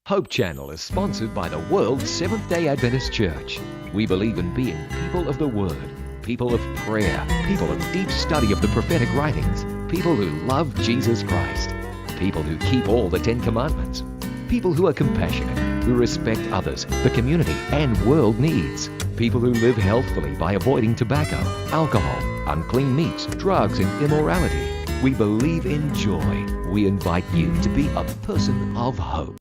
Hope Channel is sponsored by the World Seventh Day Adventist Church. We believe in being people of the Word, people of prayer, people of deep study of the prophetic writings, people who love Jesus Christ, people who keep all the Ten Commandments, people who are compassionate, who respect others, the community, and world needs, people who live healthfully by avoiding tobacco, alcohol, unclean meats, drugs, and immorality. We believe in joy. We invite you to be a person of hope.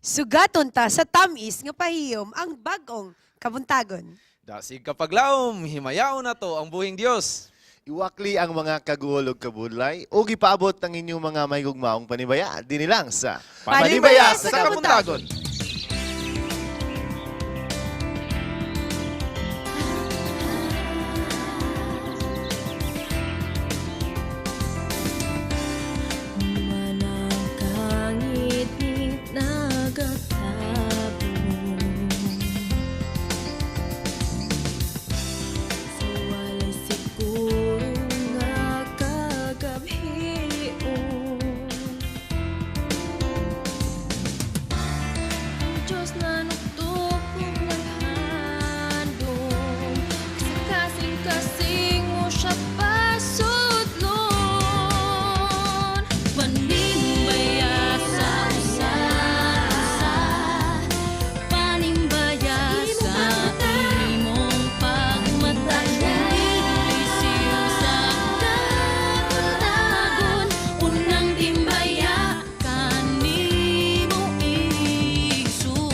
Sugaton ta sa tamis nga pahiyom ang bag-ong kabuntagon. Dasig kapaglaom, himayaon na to ang buhing Dios. Iwakli ang mga kaguol ug kabudlay o gipaabot ang inyong mga may gugmaong panibaya dinhi lang sa Panibaya sa Kabuntagon. Manangkangitngit nagatabon sa walay siguro nga kagabhion. Ang Diyos na nuktok ug naghandom sa kasing-kasing mo siya pasudlon. Panimbaya sa usa-usa, panimbaya sa imong pagmata, Lisiw sa kabuntagon, unang timbaya kanimo igsuon.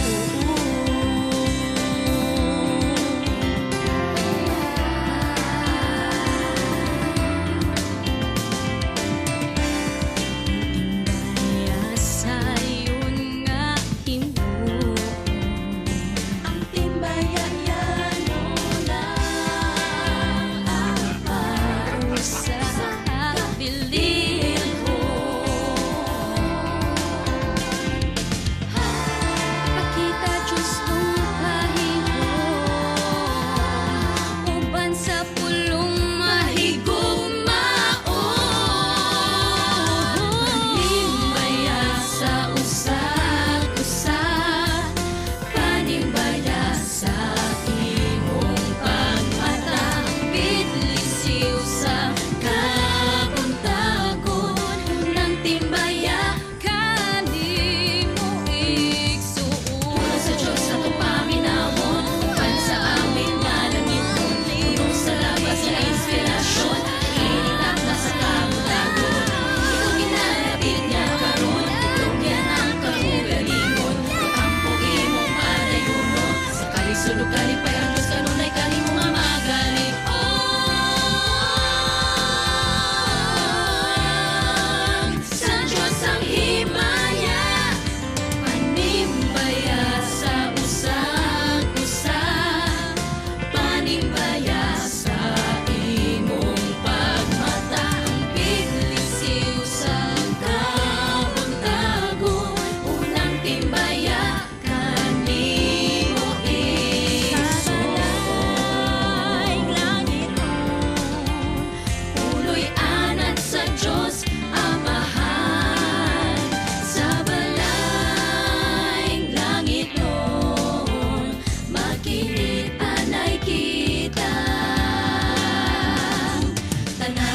Timbaya sayon nga himuon. Ang timbaya mo lang apan sa kabililhon. Pakita Diyos nung kahihon, uban sa pulong mahigugmaon. Panimbaya sa usag-usa, panimbaya sa imong pagmata, Bidlisiw sa kabuntagon, unang timbaya kanimo igsuon. Pulong sa Diyos atong paminawon, uban sa awit nga langiton, puno sa labas nga inspirasyon, initap na sa kabuntagon. Ito ginalapit niya karon, itugyan ang kaugalingon, Makampo imong padayuno, sa kalisod ug kalipay ang Diyos kanunay kanimo nga magalig-on. Sa Diyos ang himaya, panimbaya sa usag-usa, panimbaya sa imong pagmata, ang biglisiw sa kabuntagon, unang timbaya kanimo igsuon. Puloy anad sa Diyos Amahan, sa balayng langit nun, makiit-anay kita tanan.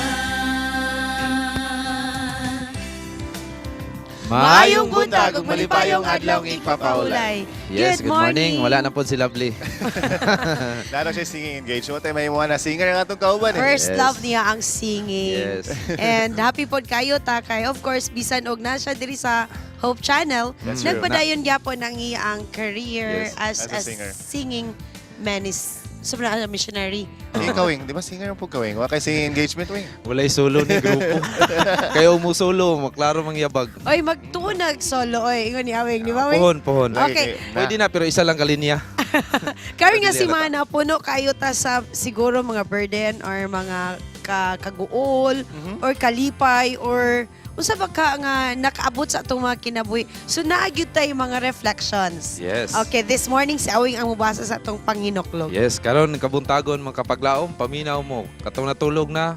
Maayong buntag ug malipayong adlaw ng igpapaulay. Yes, good morning. Wala na po si Lovely. Lalo siya singing engagement. Ay, may mga na singer nga itong kauban eh. First love niya ang singing. And happy pod kayo ta kay of course bisan og na siya diri sa Hope Channel. That's true. Nagpadayon gyapon ang iyang career Yes, as, as a a singer. singing menace. Sa mga missionary. Eh, kawing, di ba singer po kawing? Wa kay singing engagement, wing. Walay solo ni grupo. Kayo mo solo, maklaro mangyabag. Oy, magtunag solo oy. Ingon ni Awing, di ba, Wing? Pohon, pohon. Okay. Na. Pwede na, pero isa lang kalinya. Karon nga Pwede si Mana, puno kayo ta sa siguro mga burden or mga kaguol or kalipay or unsa ba ka nga nakaabot sa atong mga kinabuhi. So naa gyud tay mga reflections. Yes. Okay, this morning si Awing ang mubasa sa atong panginuklog. Yes, karon kabuntagon mga kapaglaom, paminaw mo. Katong natulog na.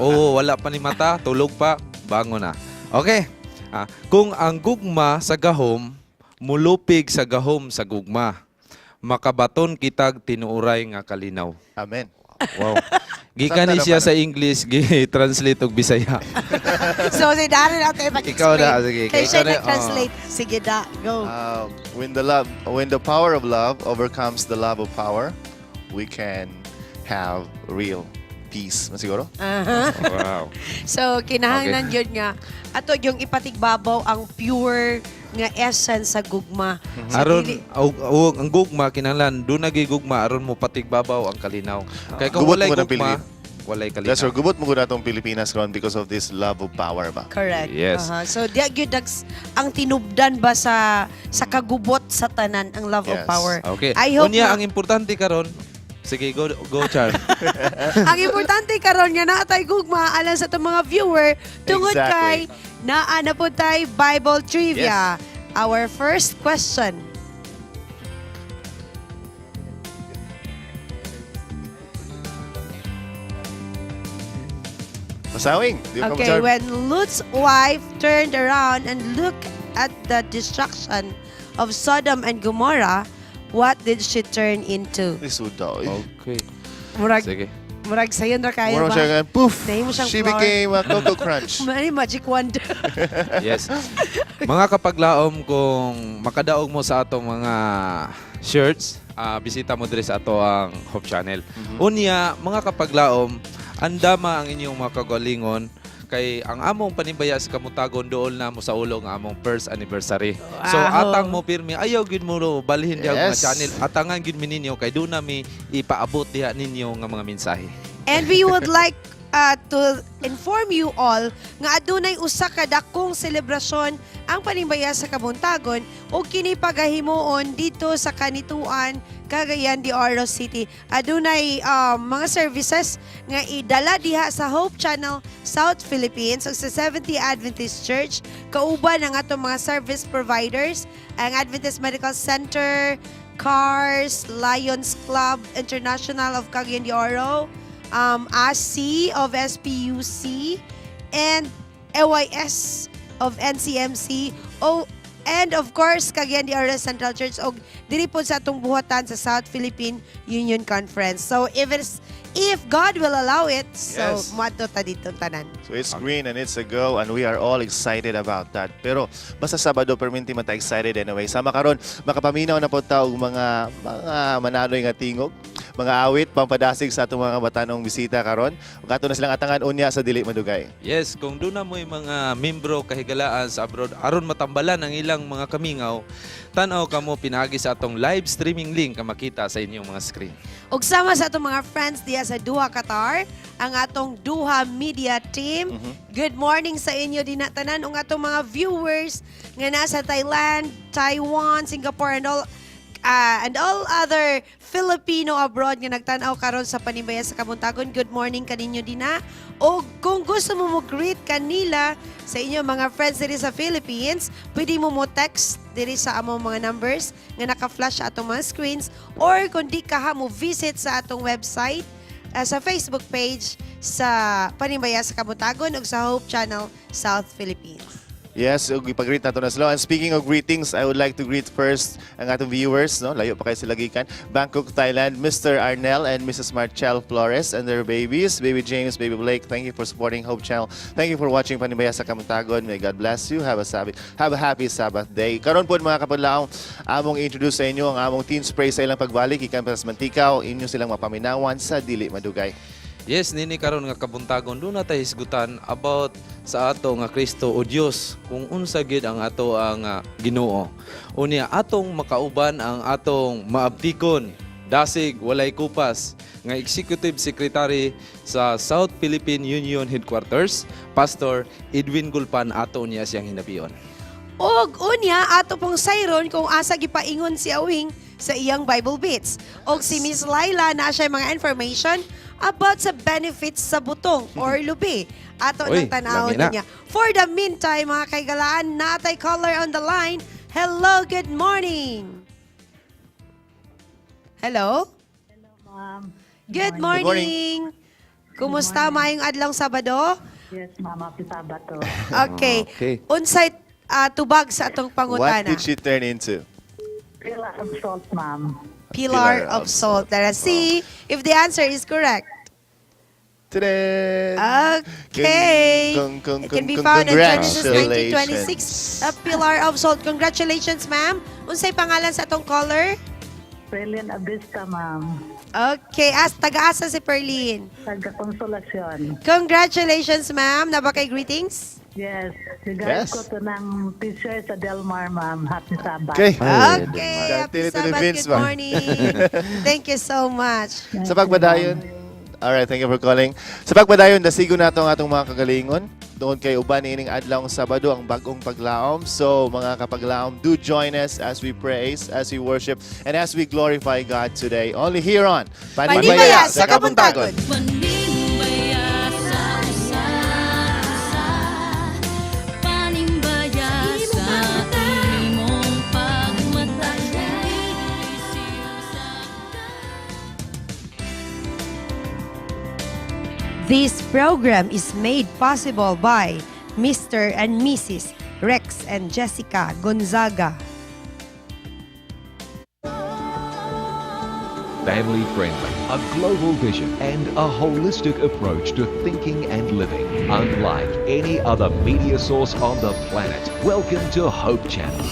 Oo, wala pa ni mata, tulog pa, bangon na. Okay. Ah, kung ang gugma sa gahom, mulupig sa gahom sa gugma. Makabaton kitag tinuuray nga kalinaw. Amen. Wow. Gikan ni Samtang siya naman. sa English, gi-translate og Bisaya. So si Darren ato ipag-explain. Ikaw na, sige. Kay siya Ikaw na, nag-translate. Sige da, go. When the power of love overcomes the love of power, we can have real peace. Masiguro? Aha. Wow. So kinahanglan gyud nga ato yung ipatigbabaw ang pure nga essence sa gugma. So, Aron og ang gugma kinahanglan do na gugma aron mo patigbabaw ang kalinaw. Kay kung Gubot walay mo ng gugma, walay kalinaw. That's gubot mo gud atong Pilipinas ron because of this love of power ba. Correct. Yes. Aha. So diya gyud ang tinubdan ba sa kagubot sa tanan ang love of Yes. power. Okay. I hope Unya na- ang importante karon. Sige, go go Char. Ang importante karon nga naa tay gugma alang sa atong mga viewer tungod kay naa na po tay Bible trivia. Our first question. Masawing, di ba Okay, ka when Lot's wife turned around and looked at the destruction of Sodom and Gomorrah, what did she turn into? Lisod daw. eh. Okay. Murag Sige. murag sayon ra kayo Murag ba? siya nga, poof! Nahimo siyang She flower. became a Coco Crunch. May magic wand. Yes. Mga kapaglaom, kung makadaog mo sa atong mga shirts, bisita mo diri sa ato ang Hope Channel. Unya, mga kapaglaom, andama ang inyong mga kagalingon kay ang among panimbaya sa Kamutagon dool na mo sa ulo ang among first anniversary. So Wow. atang mo pirmi ayaw gyud mo ro balhin diha ang mga channel, atangan gyud mi ninyo kay doon nami ipaabot diha ninyo nga mga mensahe. And we would like to inform you all nga adunay usa ka dakong selebrasyon ang panimbaya sa Kabuntagon ug kini pagahimuon dito sa Kanituan, Cagayan de Oro City. Adunay mga services nga idala diha sa Hope Channel South Philippines ug sa Seventh-day Adventist Church kauban ang atong mga service providers, ang Adventist Medical Center, CARS, Lions Club International of Cagayan de Oro, ASI of SPUC, and AYS of NCMC, o and of course, Cagayan de Oro Central Church og diri po sa atong buhatan sa South Philippine Union Conference. So if God will allow it, so moadto ta dito tanan. So it's green and it's a go and we are all excited about that. Pero basta Sabado perminti man ta excited anyway. Sama karon makapaminaw na po ta og mga manaloy nga tingog, mga awit pampadasig sa atong mga batanong bisita karon. Ug ato na silang atangan unya sa dili madugay. Yes, kung doon na mo'y mga membro kahigalaan sa abroad aron matambalan ang ilang mga kamingaw, tan-aw kamo pinaagi sa atong live streaming link nga makita sa inyong mga screen. Ug sama sa atong mga friends diya sa Doha, Qatar, ang atong Doha Media Team. Good morning sa inyo din tanan ug atong mga viewers nga nasa Thailand, Taiwan, Singapore and all other Filipino abroad nga nagtan-aw karon sa Panimbaya sa Kabuntagon. Good morning kaninyo dina. O kung gusto mo mo greet kanila sa inyong mga friends diri sa Philippines, pwede mo mo text diri sa among mga numbers nga naka-flash sa atong mga screens or kung di ka ha mo visit sa atong website, sa Facebook page sa Panimbaya sa Kabuntagon ug sa Hope Channel South Philippines. Yes, ug ipag-greet nato na sila. And speaking of greetings, I would like to greet first ang atong viewers, no? Layo pa kayo sila gikan. Bangkok, Thailand, Mr. Arnel and Mrs. Marchel Flores and their babies, baby James, baby Blake. Thank you for supporting Hope Channel. Thank you for watching Panimbaya sa Kamuntagon. May God bless you. Have a happy Sabbath day. Karon po mga kapudlaong, among introduce sa inyo ang among Teen Spray sa ilang pagbalik ikan pa sa Mantikaw, inyo silang mapaminawan sa dili madugay. Yes, nini karon nga kabuntagon doon na tayo hisgutan about sa ato nga Kristo o Dios kung unsa gid ang ato ang Ginoo. Unya atong makauban ang atong maabtikon Dasig walay kupas nga Executive Secretary sa South Philippine Union Headquarters, Pastor Edwin Gulpan, ato niya siyang hinabion. Og unya ato pong sayron kung asa gipaingon si Awing sa iyang Bible Beats. Og si Miss Laila na siya mga information about sa benefits sa butong or lubi. Ato Uy, ng tan-awon lami na. niya. For the meantime, mga kaigalaan, natay caller on the line. Hello, good morning. Hello? Ma'am. Good Good morning. morning. Kumusta maayong adlaw Sabado? Yes, ma'am. Happy Sabato. Okay. Okay. Unsay tubag sa atong What pangutana? did she turn into? Pillar of salt, ma'am. Pillar of salt. Let us see if the answer is correct. Today. Okay. It can be found in Genesis Congratulations. 19:26. A pillar of salt. Congratulations, ma'am. Unsay pangalan sa atong caller? Perlin Abista, ma'am. Okay, as taga-asa si Perlin. Taga Consolacion. Congratulations, ma'am. Nabakay greetings. Yes. Regard Yes. ko to ng teacher sa Del Mar, ma'am. Happy Sabbath. Okay. Okay, happy Dantili to the Sabbath. Vince, Good ma'am. morning. Thank you so much. Sa pagbadayon, alright, thank you for calling. Sa pagbadayon, dasigo nato ang atong mga kagalingon. Doon kay uban ining adlaw ang Sabado ang bagong paglaom. So, mga kapaglaom, do join us as we praise, as we worship, and as we glorify God today. Only here on Panibaya sa Kabuntagon. Panimbaya sa usa, panimbaya sa imong pagmata. This program is made possible by Mr. and Mrs. Rex and Jessica Gonzaga. Family friendly, a global vision, and a holistic approach to thinking and living. Unlike any other media source on the planet. Welcome to Hope Channel.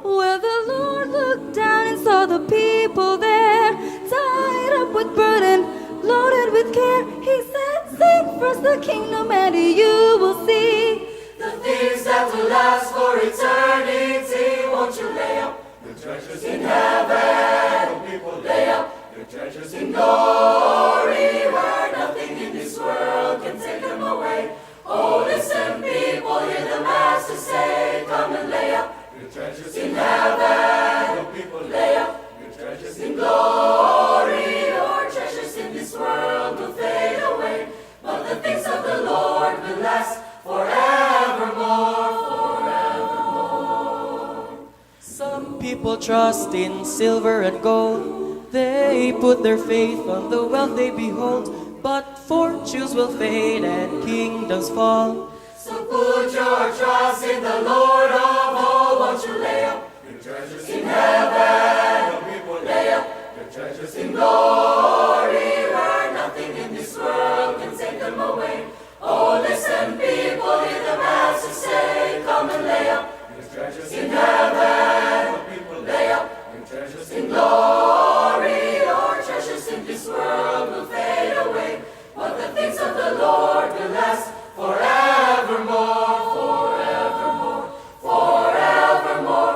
Well, the Lord looked down and saw the people there, tied up with burden, loaded with care. He said, "Seek first the kingdom, and you will see the things that will last for eternity." Won't you lay up your treasures in heaven? People, lay up your treasures in glory, where nothing in this world can take them away. Oh, listen, people, hear the Master say, "Come and lay up your treasures in heaven." Oh, people, lay up your treasures in glory. Your treasures in this world will fade away, but the things of the Lord will last forevermore, forevermore. Some people trust in silver and gold. They put their faith on the wealth they behold. But fortunes will fade and kingdoms fall. So put your trust in the Lord of all. Won't you lay up your treasures in heaven? Oh, people, lay up your treasures in glory, where nothing in this world can take them away. Oh, listen, people, hear the Master say, "Come and lay up your treasures in heaven." Oh, people, lay up your treasures in glory. Your treasures in this world will fade away, but the things of the Lord will last forevermore, forevermore, forevermore,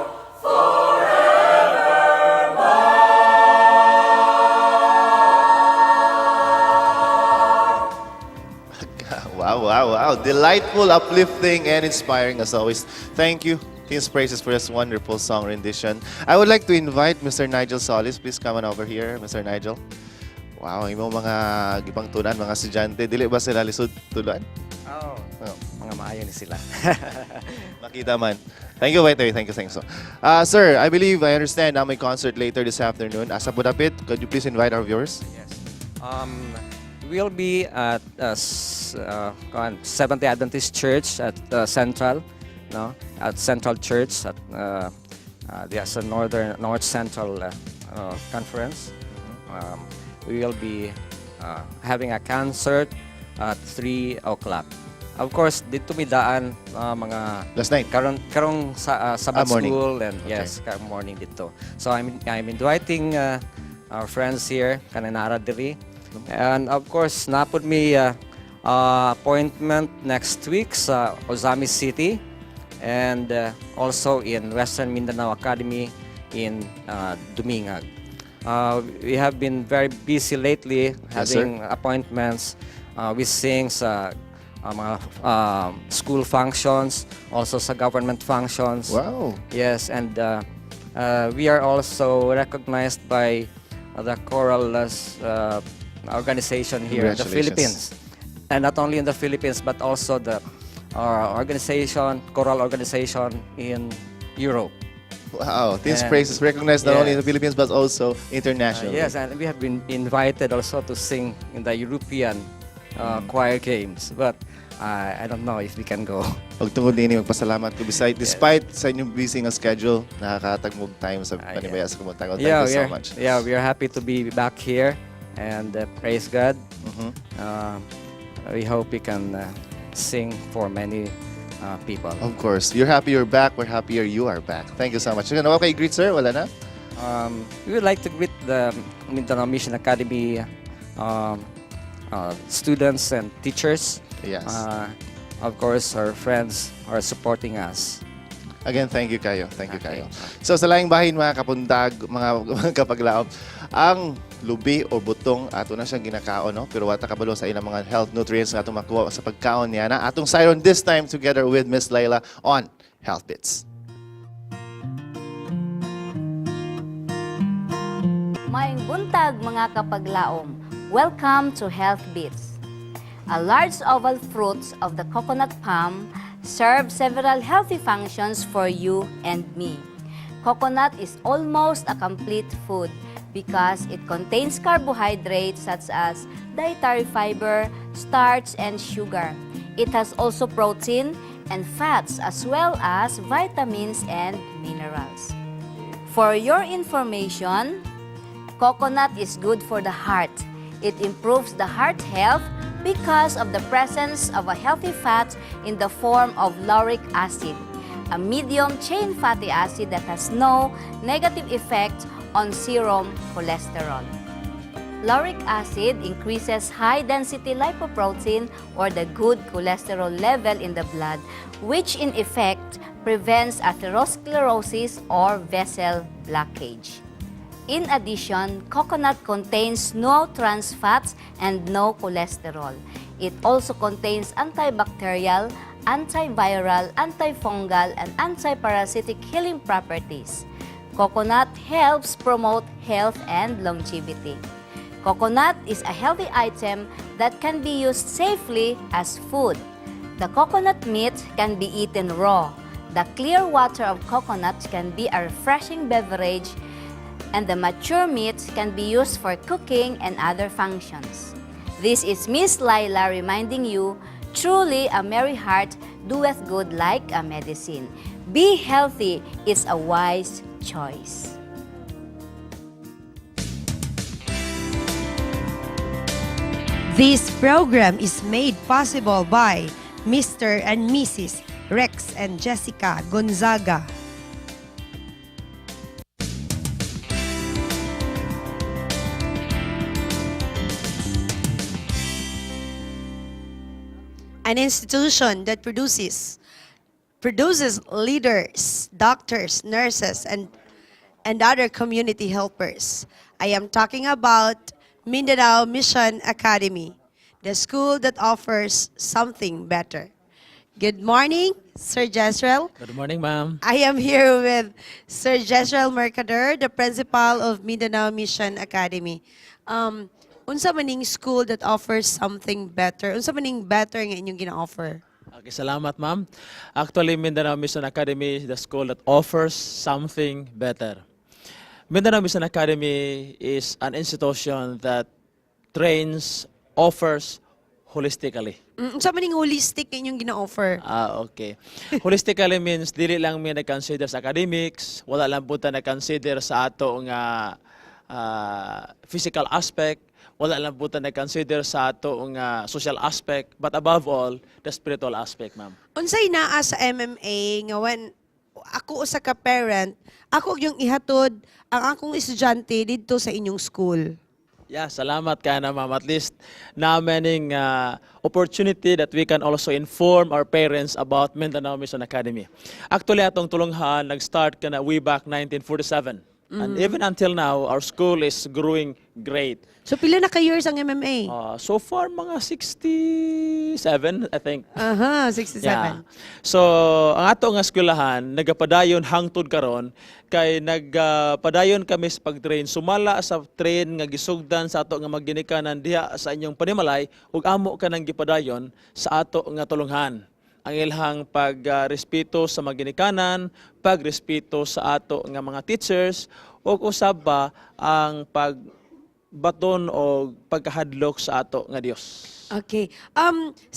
Wow. Delightful, uplifting, and inspiring as always. Thank you, Teens Praises, for this wonderful song rendition. I would like to invite Mr. Nigel Solis. Please come on over here, Mr. Nigel. Wow, ang imong mga gipangtunan, mga estudyante. Dili ba sila lisod tuluan? Oh, Oh. mga maayo ni sila. Makita man. Thank you, by the way. Thank you, thank you so. Sir, I believe I understand na may concert later this afternoon. Asa po dapit, could you please invite our viewers? Yes. will be at Seventh-day Adventist Church at Central, no? At Central Church at yes, the Northern North Central Conference. We will be having a concert at 3 o'clock. Of course, didto mi daan mga Last night. Karon karong sa Sabbath Ah, morning. school and yes, karong morning didto. So I'm inviting our friends here kanang naa ra diri. And of course, naa pod mi appointment next week sa Ozamiz City and also in Western Mindanao Academy in Dumingag. We have been very busy lately Yes, sir. Having appointments. We sing sa mga school functions, also sa government functions. Yes, and we are also recognized by the choral organization here in the Congratulations. Philippines. And not only in the Philippines, but also the organization, choral organization in Europe. Wow. Teens And Praise is recognized not only in the Philippines but also internationally. Yes, and we have been invited also to sing in the European choir games, but I don't know if we can go. Og tungod niini, magpasalamat ko beside despite sa inyong busy nga schedule, nakakahatag mo time sa panibaya sa Kabuntagon. Thank you We so are, much. Yeah, we are happy to be back here and praise God. We hope we can sing for many people. Of course. You're happy you're back. We're happier you are back. Thank you so much. Sige, okay, greet, sir. Wala na? We would like to greet the Mindanao Mission Academy students and teachers. Of course, our friends are supporting us. Again, thank you kaayo. Thank you kaayo. So sa laing bahin, mga kapundag, mga kapaglaom, ang lubi o butong ato na siyang ginakaon, no? Pero wa ta kabalo sa ilang mga health nutrients nga atong makuha sa pagkaon niya na atong sayron this time together with Miss Layla on Health Bits. Maayong buntag, mga kapaglaom. Welcome to Health Beats. A large oval fruits of the coconut palm serve several healthy functions for you and me. Coconut is almost a complete food because it contains carbohydrates such as dietary fiber, starch, and sugar. It has also protein and fats as well as vitamins and minerals. For your information, coconut is good for the heart. It improves the heart health because of the presence of a healthy fat in the form of lauric acid, a medium chain fatty acid that has no negative effect on serum cholesterol. Lauric acid increases high-density lipoprotein or the good cholesterol level in the blood, which in effect prevents atherosclerosis or vessel blockage. In addition, coconut contains no trans fats and no cholesterol. It also contains antibacterial, antiviral, antifungal, and antiparasitic healing properties. Coconut helps promote health and longevity. Coconut is a healthy item that can be used safely as food. The coconut meat can be eaten raw. The clear water of coconut can be a refreshing beverage, and the mature meat can be used for cooking and other functions. This is Miss Laila reminding you, truly a merry heart doeth good like a medicine. Be healthy is a wise choice. This program is made possible by Mr. and Mrs. Rex and Jessica Gonzaga. An institution that produces leaders, doctors, nurses, and other community helpers. I am talking about Mindanao Mission Academy, the school that offers something better. Good morning, Sir Jezreel. Good morning, ma'am. I am here with Sir Jezreel Mercader, the principal of Mindanao Mission Academy. Unsa maning school that offers something better? Unsa maning better nga inyong gina-offer? Okay, salamat, ma'am. Actually, Mindanao Mission Academy is the school that offers something better. Mindanao Mission Academy is an institution that trains Offers holistically. Unsa man ning holistic nga inyong gina-offer? Ah, okay. Holistically means dili lang mi nag-consider sa academics, wala lang po ta nag-consider sa ato nga physical aspect, wala lang po ta nag-consider sa ato nga social aspect, but above all, the spiritual aspect, ma'am. Unsay naa sa MMA nga when ako usa ka parent, ako yung ihatod ang akong estudyante didto sa inyong school? Yeah, salamat ka na, ma'am. At least namin opportunity that we can also inform our parents about Mindanao Mission Academy. Actually, atong tulunghan, nag-start ka na way back 1947. And even until now, our school is growing great. So pila na ka years ang MMA? So far, mga 67, I think. Aha, 67. Yeah. So, ang ato nga eskwelahan nagapadayon hangtod karon kay nagpadayon kami sa pag-train sumala sa train nga gisugdan sa ato nga maginikanan diha sa inyong panimalay ug amo kanang gipadayon sa ato nga tulunghan. Ang ilhang pagrespeto sa maginikanan, pagrespeto sa ato nga mga teachers ug usab ba ang pagbaton o pagkahadlok sa ato nga Dios. Okay. 67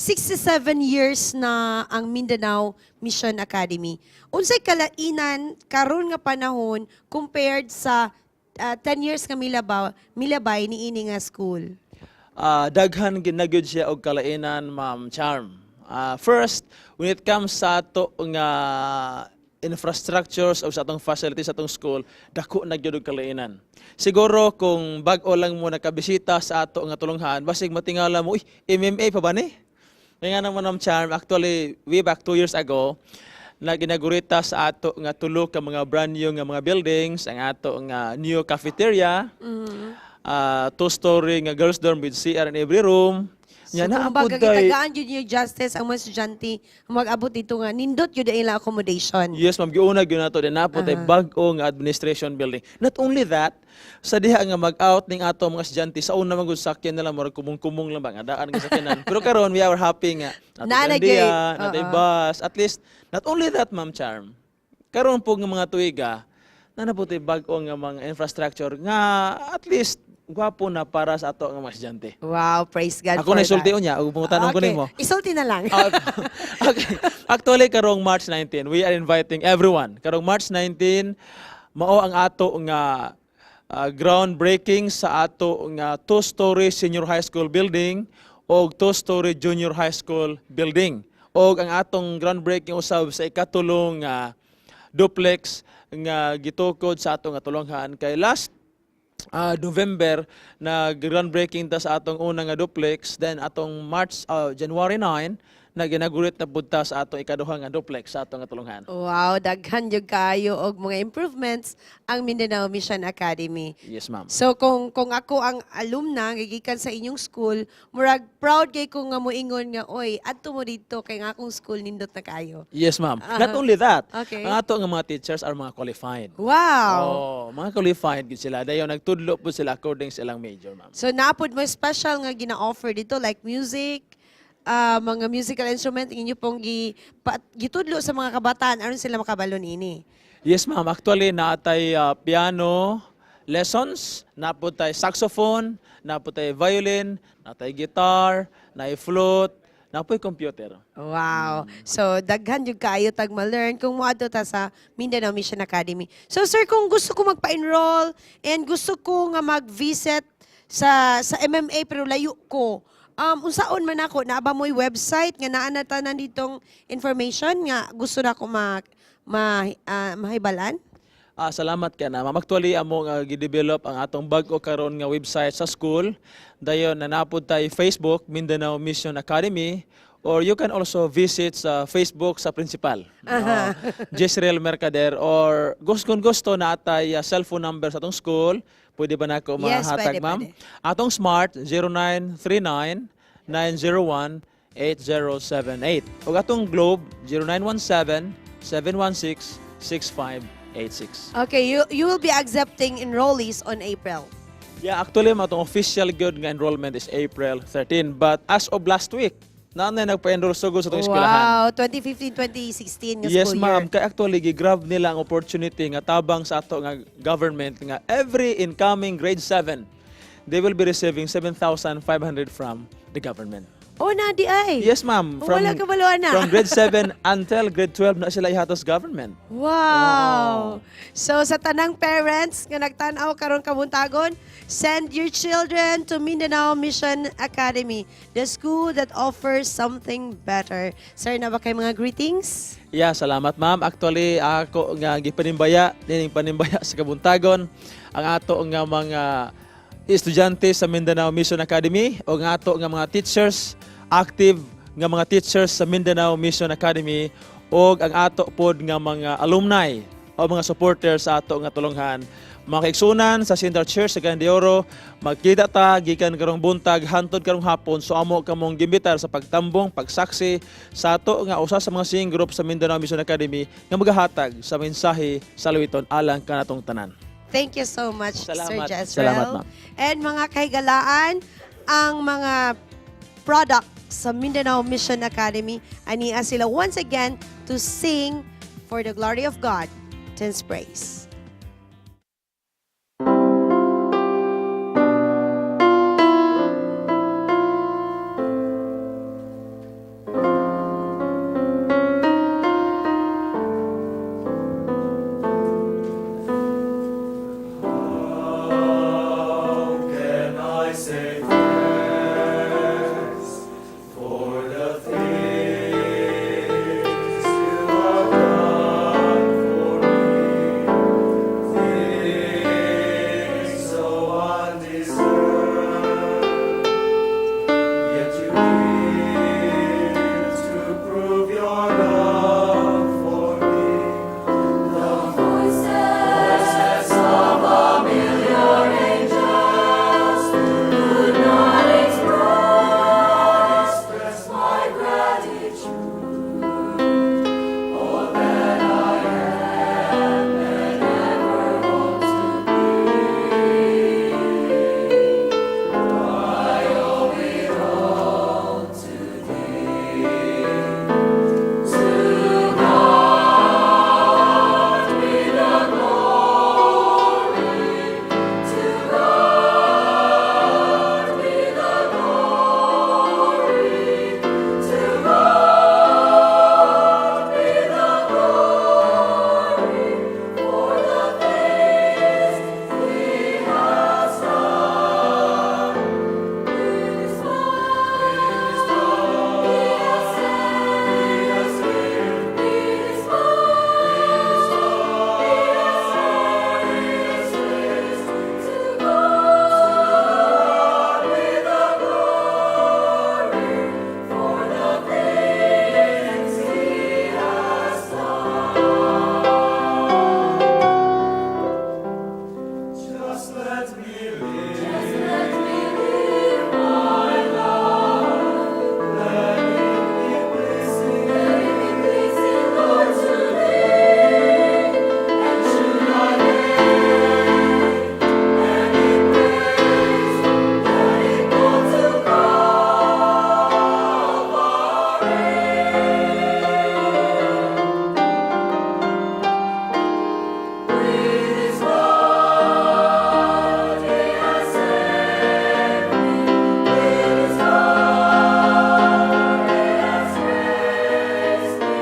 years na ang Mindanao Mission Academy. Unsay kalainan karon nga panahon compared sa 10 years nga milabay niini nga school? Daghan gid na gyud siya og kalainan, Ma'am Charm. First, when it comes sa ato nga infrastructures o sa atong facilities sa atong school, dako na gyud og kalainan. Siguro kung bag-o lang mo nakabisita sa ato nga tulunghan, basig matingala mo, "Uy, MMA pa ba ni?" Kaya nga naman, Ma'am Charm, actually, way back 2 years ago, nag-inaugurate sa ato nga tulo ka mga brand new nga mga buildings, ang ato nga new cafeteria, two-story nga girls' dorm with CR in every room. So, Nya, naa kumbaga, pud day- gitagaan yun yung justice ang mga estudyante nga mag-abot dito nga nindot yun ang ilang accommodation. Yes, ma'am, giuna gyud nato din naa pod tay bag-o nga administration building. Not only that, sa diha nga mag-out ning ato mga estudyante sa una man gud sakyan nila murag kumung-kumong lang ba nga daan nga sakyanan. Pero karon we are happy nga Naa na natay gyud. natay bus. At least not only that, Ma'am Charm. Karon po nga mga tuiga naa na pod tay bag-o nga mga infrastructure nga at least gwapo na para sa ato nga mga estudyante. Wow, praise God Ako for na isulti that. unya ug pangutan-on ko nimo. Isulti na lang. Ah, okay. Actually, karong March 19, we are inviting everyone. Karong March 19, mao ang ato nga groundbreaking sa ato nga two-story senior high school building o two-story junior high school building. Og ang atong groundbreaking usab sa ikatulong nga duplex nga gitukod sa atong nga tulonghan kay last November na groundbreaking ta sa atong una nga duplex, then atong March January 9 nag-inaugurate na pud ta sa atong ikaduha nga duplex sa atong nga tulonghan. Wow, daghan jud kayo og mga improvements ang Mindanao Mission Academy. Yes, ma'am. So kung ako ang alumna nga gikan sa inyong school, murag proud kay ko nga moingon nga, "Oy, adto mo didto kay nga akong school nindot na kayo." Yes, ma'am. Not only that, ang ato nga mga teachers are mga qualified. Oh, mga qualified gid sila. Dayon nagtudlo po sila according sa ilang major, ma'am. So naa pod mo special nga gina-offer dito like music, mga musical instrument inyo pong gitudlo sa mga kabataan aron sila makabalo niini? Yes, ma'am. Actually, naatay piano lessons, naa pod tay saxophone, naa pod tay violin, naatay guitar, naay flute, naa poy computer. Wow. So daghan jud kaayo tag ma-learn kung moadto ta sa Mindanao Mission Academy. So sir, kung gusto ko magpa-enroll and gusto ko nga mag-visit sa MMA pero layo ko, unsaon man ako? Naa ba mo'y website nga naa na tanan ditong information nga gusto na ko ma mahibalan? Ah, salamat ka na, ma'am. Actually, amo nga gi-develop ang atong bag-o karon nga website sa school. Dayon na naa pod tay Facebook, Mindanao Mission Academy, or you can also visit sa Facebook sa principal, no? Jezreel Mercader, or gusto kung gusto naa tay cellphone number sa atong school. Pwede ba nako Yes, mahatag, pwede, ma'am? pwede. Atong Smart 0939 901 8078. Ug atong Globe 0917 716 6586. Okay, you will be accepting enrollees on April. Yeah, actually, atong official good nga enrollment is April 13. But as of last week, naa na nagpa-enroll sugod sa atong eskwelahan. Wow, 2015, 2016 nga Yes, school ma'am. year. Kay actually gi-grab nila ang opportunity nga tabang sa ato nga government nga every incoming grade 7 they will be receiving 7,500 from the government. Oh, na di ay. Yes, ma'am. Wala ka baluan na. From grade 7 until grade 12 na sila ihatag government. Wow! So sa tanang parents nga nagtan-aw karon kabuntagon, send your children to Mindanao Mission Academy, the school that offers something better. Sir, naa ba kay mga greetings? Yeah, salamat, ma'am. Actually, ako nga gipanimbaya, nining panimbaya sa kabuntagon, ang ato nga mga estudyante sa Mindanao Mission Academy o ang ato nga mga teachers, active nga mga teachers sa Mindanao Mission Academy o ang ato pod nga mga alumni o mga supporters sa ato nga tulonghan. Mga kaigsunan sa Central Church sa Cagayan de Oro, magkita ta gikan karong buntag hantod karong hapon, so amo kamong gimbitar sa pagtambong, pagsaksi sa ato nga usa sa mga singing group sa Mindanao Mission Academy nga magahatag sa mensahe sa lawiton alang kanatong tanan. Thank you so much, Sir Salamat. Jezreel. Salamat, ma'am. And mga kahigalaan, ang mga product sa Mindanao Mission Academy, ania sila once again to sing for the glory of God. Ten's praise. Can I say thanks for the things you have done for me? Things so undeserved, yet you give to prove your love for me. The voices of a million angels could not express my gratitude. All that I am and ever hope to be, I owe it all to Thee. To God be the glory. To God be the glory. To God be the glory for the things He has done. His love, He has saved me. His love, He has raised. To God be the glory for the things He has done. Just let me live. Just let me live my life. Let it be pleasing. Let it be pleasing, Lord, to Thee. And should I gain any praise, let it go to Calvary. With His blood He has saved me. With His blood He has raised me.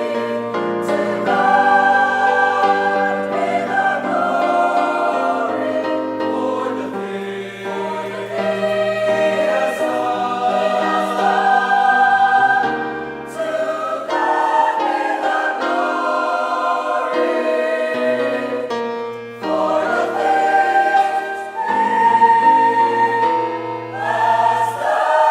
To God be the glory for the things He has done. To God be the glory for the things He has done.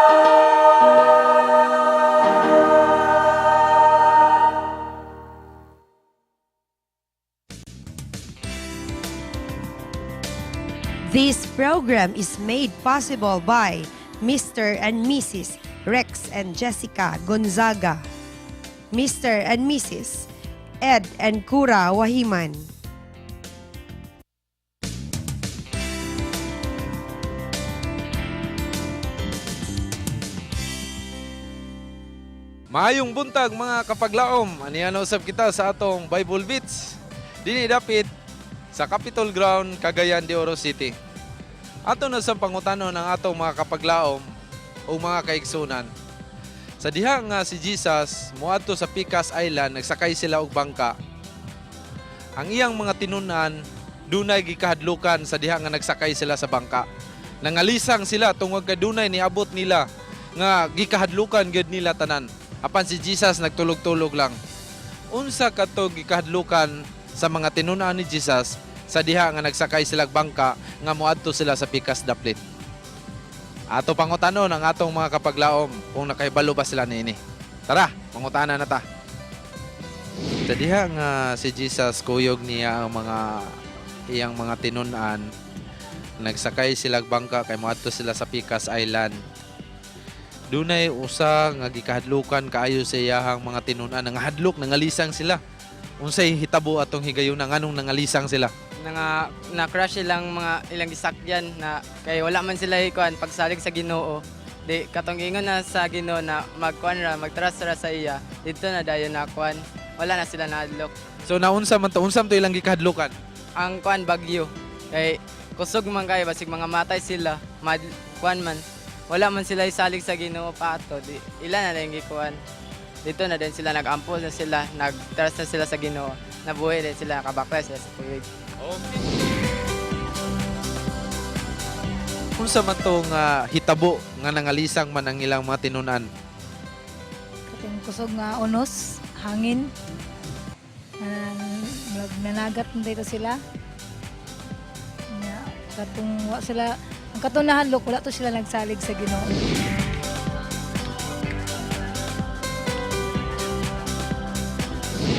This program is made possible by Mr. and Mrs. Rex and Jessica Gonzaga, Mr. and Mrs. Ed and Cura Wahiman. Maayong buntag, mga kapaglaom. Aniya na usab kita sa atong Bible Beats. Dini dapit sa Capitol Ground, Cagayan de Oro City. Ato na sa pangutanon ang atong mga kapaglaom o mga kaigsunan. Sa diha nga si Jesus moadto sa Picas Island, nagsakay sila og bangka. Ang iyang mga tinunan dunay gikahadlukan sa diha nga nagsakay sila sa bangka. Nangalisang sila tungod kay dunay niabot nila nga gikahadlukan gyud nila tanan. Apan si Jesus nagtulog-tulog lang. Unsa kadto gikahadlukan sa mga tinunan ni Jesus sa diha nga nagsakay sila og bangka nga moadto sila sa Pikas Daplit? Ato pangutanon ang atong mga kapaglaom kung nakahibalo ba sila niini. Tara, pangutana na ta. Sa diha nga si Jesus kuyog niya ang mga iyang mga tinun-an, nagsakay sila og bangka kay moadto sila sa Picas Island. Dunay usa nga gikahadlukan kaayo sa iyahang mga tinun-an, nangahadlok, nangalisang sila. Unsay hitabo atong higayuna, nganong nangalisang sila? Nga na-crash ilang mga ilang gisakyan na kay wala man sila ikuan pagsalig sa Ginoo. Di katong ingon na sa Ginoo na magkuan ra, magtrust ra sa iya. Didto na dayon na kuan. Wala na sila nahadlok. So naunsa man to, unsa man to ilang gikahadlukan? Ang kuan bagyo kay kusog man kayo basig mga matay sila, mad kuan man. Wala man sila isalig sa Ginoo pa ato. Di ila na lang gikuan. Dito na din sila nag-ampol na sila, nag-trust na sila sa Ginoo. Nabuhi din sila, kabakla sila sa tuig. Unsa man to nga hitabo nga nangalisang man ang ilang mga tinunan? Katong kusog nga unos, hangin. Nanagat na dito sila. Nga, katong wa sila, ang katong nahadlok, wala to sila nagsalig sa Ginoo.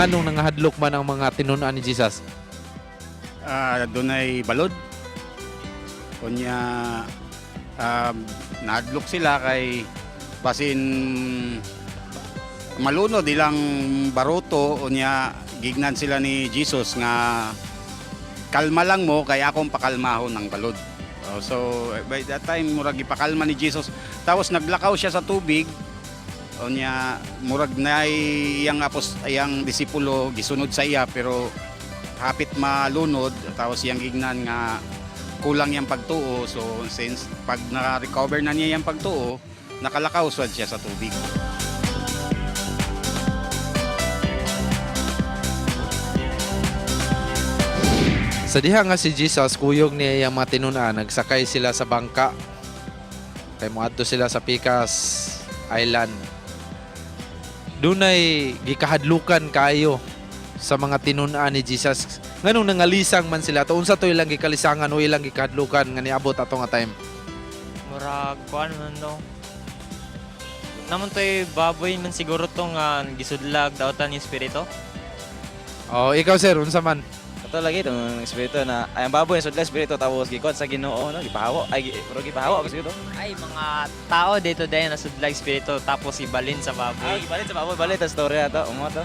Anong nangahadlok man ang mga tinunan ni Jesus? Dunay balod. Unya nahadlok sila kay basin malunod ilang baruto, unya gignan sila ni Jesus nga kalma lang mo kay akong pakalmahon ang balod. Oh, so by that time murag gipakalma ni Jesus. Tapos naglakaw siya sa tubig. Unya murag na iyang apos iyang disipulo gisunod sa iya pero hapit malunod, tapos iyang gignan nga kulang yung pagtuo, so since pag na-recover na niya yung pagtuo, nakalakaw sad siya sa tubig. Sa diha nga si Jesus kuyog niya iyang mga tinunan, nagsakay sila sa bangka. Kay moadto sila sa Picas Island. Dunay gikahadlukan kaayo sa mga tinun-an ni Jesus. Nganong nangalisang man sila to, unsa to ilang gikalisangan o ilang gikahadlukan nga niabot ato nga time? Murag kuan man no. Naman to'y baboy man siguro tong gisudlag dautan ni espiritu. Oh, ikaw sir, unsa man? Kato lagi itong espiritu na ay ang baboy sudla espiritu tapos gikot sa Ginoo no gipahawo ay pero gipahawo ako siguro. Ay mga tao dito dahil nasudlag espiritu tapos ibalin sa baboy. Ah, gibalin sa baboy, balik ta story ato umo to.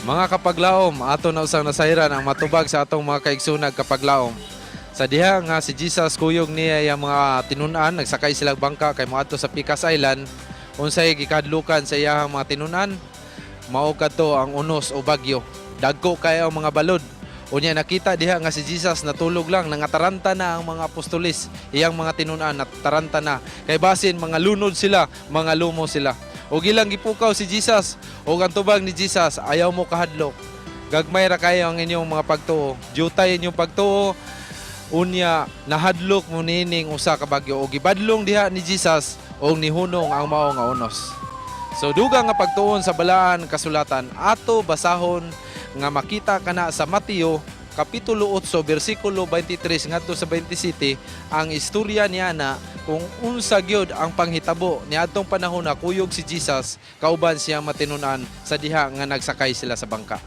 Mga kapaglaom, ato na usang nasayran ang matubag sa atong mga kaigsunag kapaglaom. Sa diha nga si Jesus kuyog niya yang mga tinunan, nagsakay sila og bangka kay moadto sa Picas Island, unsay gikadlukan sa iyahang mga tinunan, mao kadto ang unos o bagyo. Dagko kayo ang mga balod. Unya nakita diha nga si Jesus natulog lang, nangataranta na ang mga apostolis, iyang mga tinunan nataranta na. Kay basin mga lunod sila, mga lumo sila. Og ilang gipukaw si Jesus, og ang tubag ni Jesus, ayaw mo kahadlok. Gagmay ra kayo ang inyong mga pagtuo. Jutay inyong pagtuo. Unya nahadlok mo niining usa ka bagyo og gibadlong diha ni Jesus og nihunong ang mao nga unos. So dugang nga pagtuon sa balaan kasulatan ato basahon nga makita kana sa Mateo kapitulo 8 bersikulo 23 ngadto sa 27 ang istorya niya na kung unsa gyud ang panghitabo niadtong panahon na kuyog si Jesus kauban siyang matinunan sa diha nga nagsakay sila sa bangka.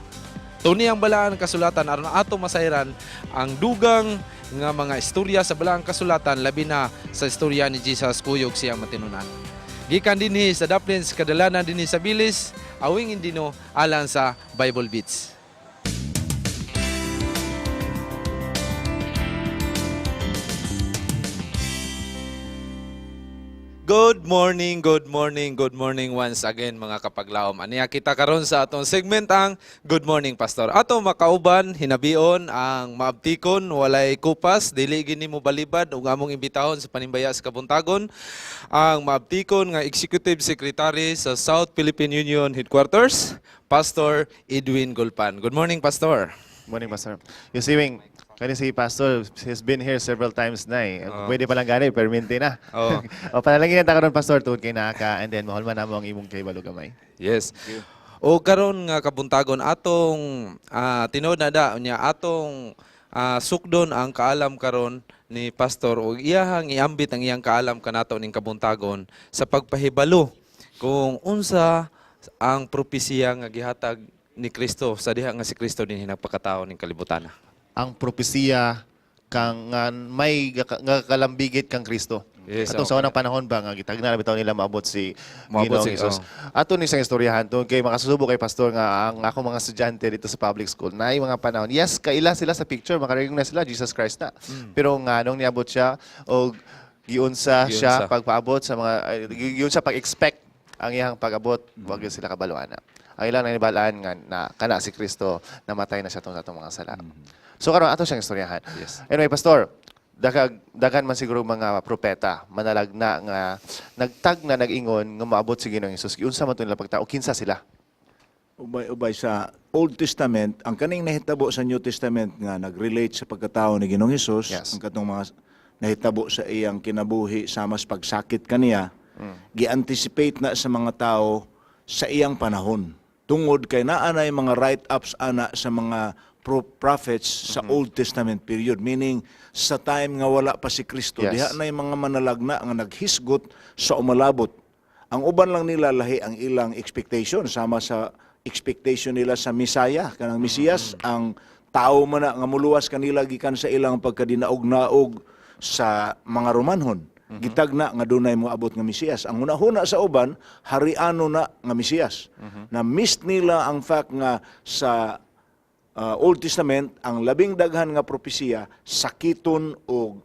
Tuni ang balaan kasulatan aron ato masayran ang dugang nga mga istorya sa balaang kasulatan, labi na sa istorya ni Jesus kuyog siyang matinunan. Gikan dinhi sa Daplins, kadalanan dinhi sa Bilis, awing indino alang sa Bible Beats. Good morning, good morning, good morning once again, mga kapaglaom. Aniya kita karon sa atong segment, ang Good Morning Pastor. Ato makauban hinabion ang maabtikon, walay kupas, dili gini mo balibad ug among imbitahon sa panimbaya sa kabuntagon ang maabtikon nga Executive Secretary sa South Philippine Union Headquarters, Pastor Edwin Gulpan. Good morning, Pastor. Morning, Pastor. You see, Wing, kani si Pastor has been here several times na eh. Oo. Pwede pa lang gani, perminti na. Oo. O, panalangin ta karon, Pastor, tungod kay naa ka and then mahulman namo ang imong kahibalo gamay. Yes. O karon nga kabuntagon atong tinuod na da unya atong sukdon ang kaalam karon ni pastor ug iyahang iambit ang iyang kaalam kanato ning kabuntagon sa pagpahibalo kung unsa ang propesiya nga gihatag ni Kristo sa diha nga si Kristo dinhi nagpakatao ning kalibutan. Ang propesiya kang nga may nga kalambigit kang Kristo. Atong sa unang panahon ba nga gitagna na bitaw nila maabot si Moabot Ginoong Jesus. Ato ni siyang istoryahan tungod kay makasubo kay Pastor nga ang akong mga estudyante dito sa public school na mga panahon. Yes, kaila sila sa picture, makarecognize sila Jesus Christ na. Pero nga nung niabot siya og giunsa siya Giunsa. Pagpaabot sa mga ay, giunsa pag-expect ang iyang pag-abot, wag yun sila kabalo ana. Ang ilang nanibalaan nga na kana si Kristo, namatay na siya tungod sa atong mga sala. So karon ato siyang istoryahan. Anyway, Pastor, daghan man siguro mga propeta manalagna nga nagtag na nag-ingon nga moabot si Ginoong Hesus. Giunsa man to nila pagtao? Kinsa sila? Ubay-ubay sa Old Testament, ang kaning nahitabo sa New Testament nga nag-relate sa pagkatao ni Ginoong Hesus, ang katong mga nahitabo sa iyang kinabuhi sama sa pagsakit kaniya, gi-anticipate na sa mga tao sa iyang panahon. Tungod kay naa nay mga write-ups ana sa mga prophets sa Old Testament period, meaning sa time nga wala pa si Kristo, diha nay mga manalagna nga naghisgot sa umalabot. Ang uban lang nila, lahi ang ilang expectation sama sa expectation nila sa Misaya, kanang Mesiyas, ang tao man na nga muluwas kanila gikan sa ilang pagkadinaog-naog sa mga Romanhon. Gitagna nga dunay moabot nga Mesiyas. Ang hunahuna sa uban, hariano na nga Mesiyas. Na missed nila ang fact nga sa Old Testament ang labing daghan nga propesiya sakiton og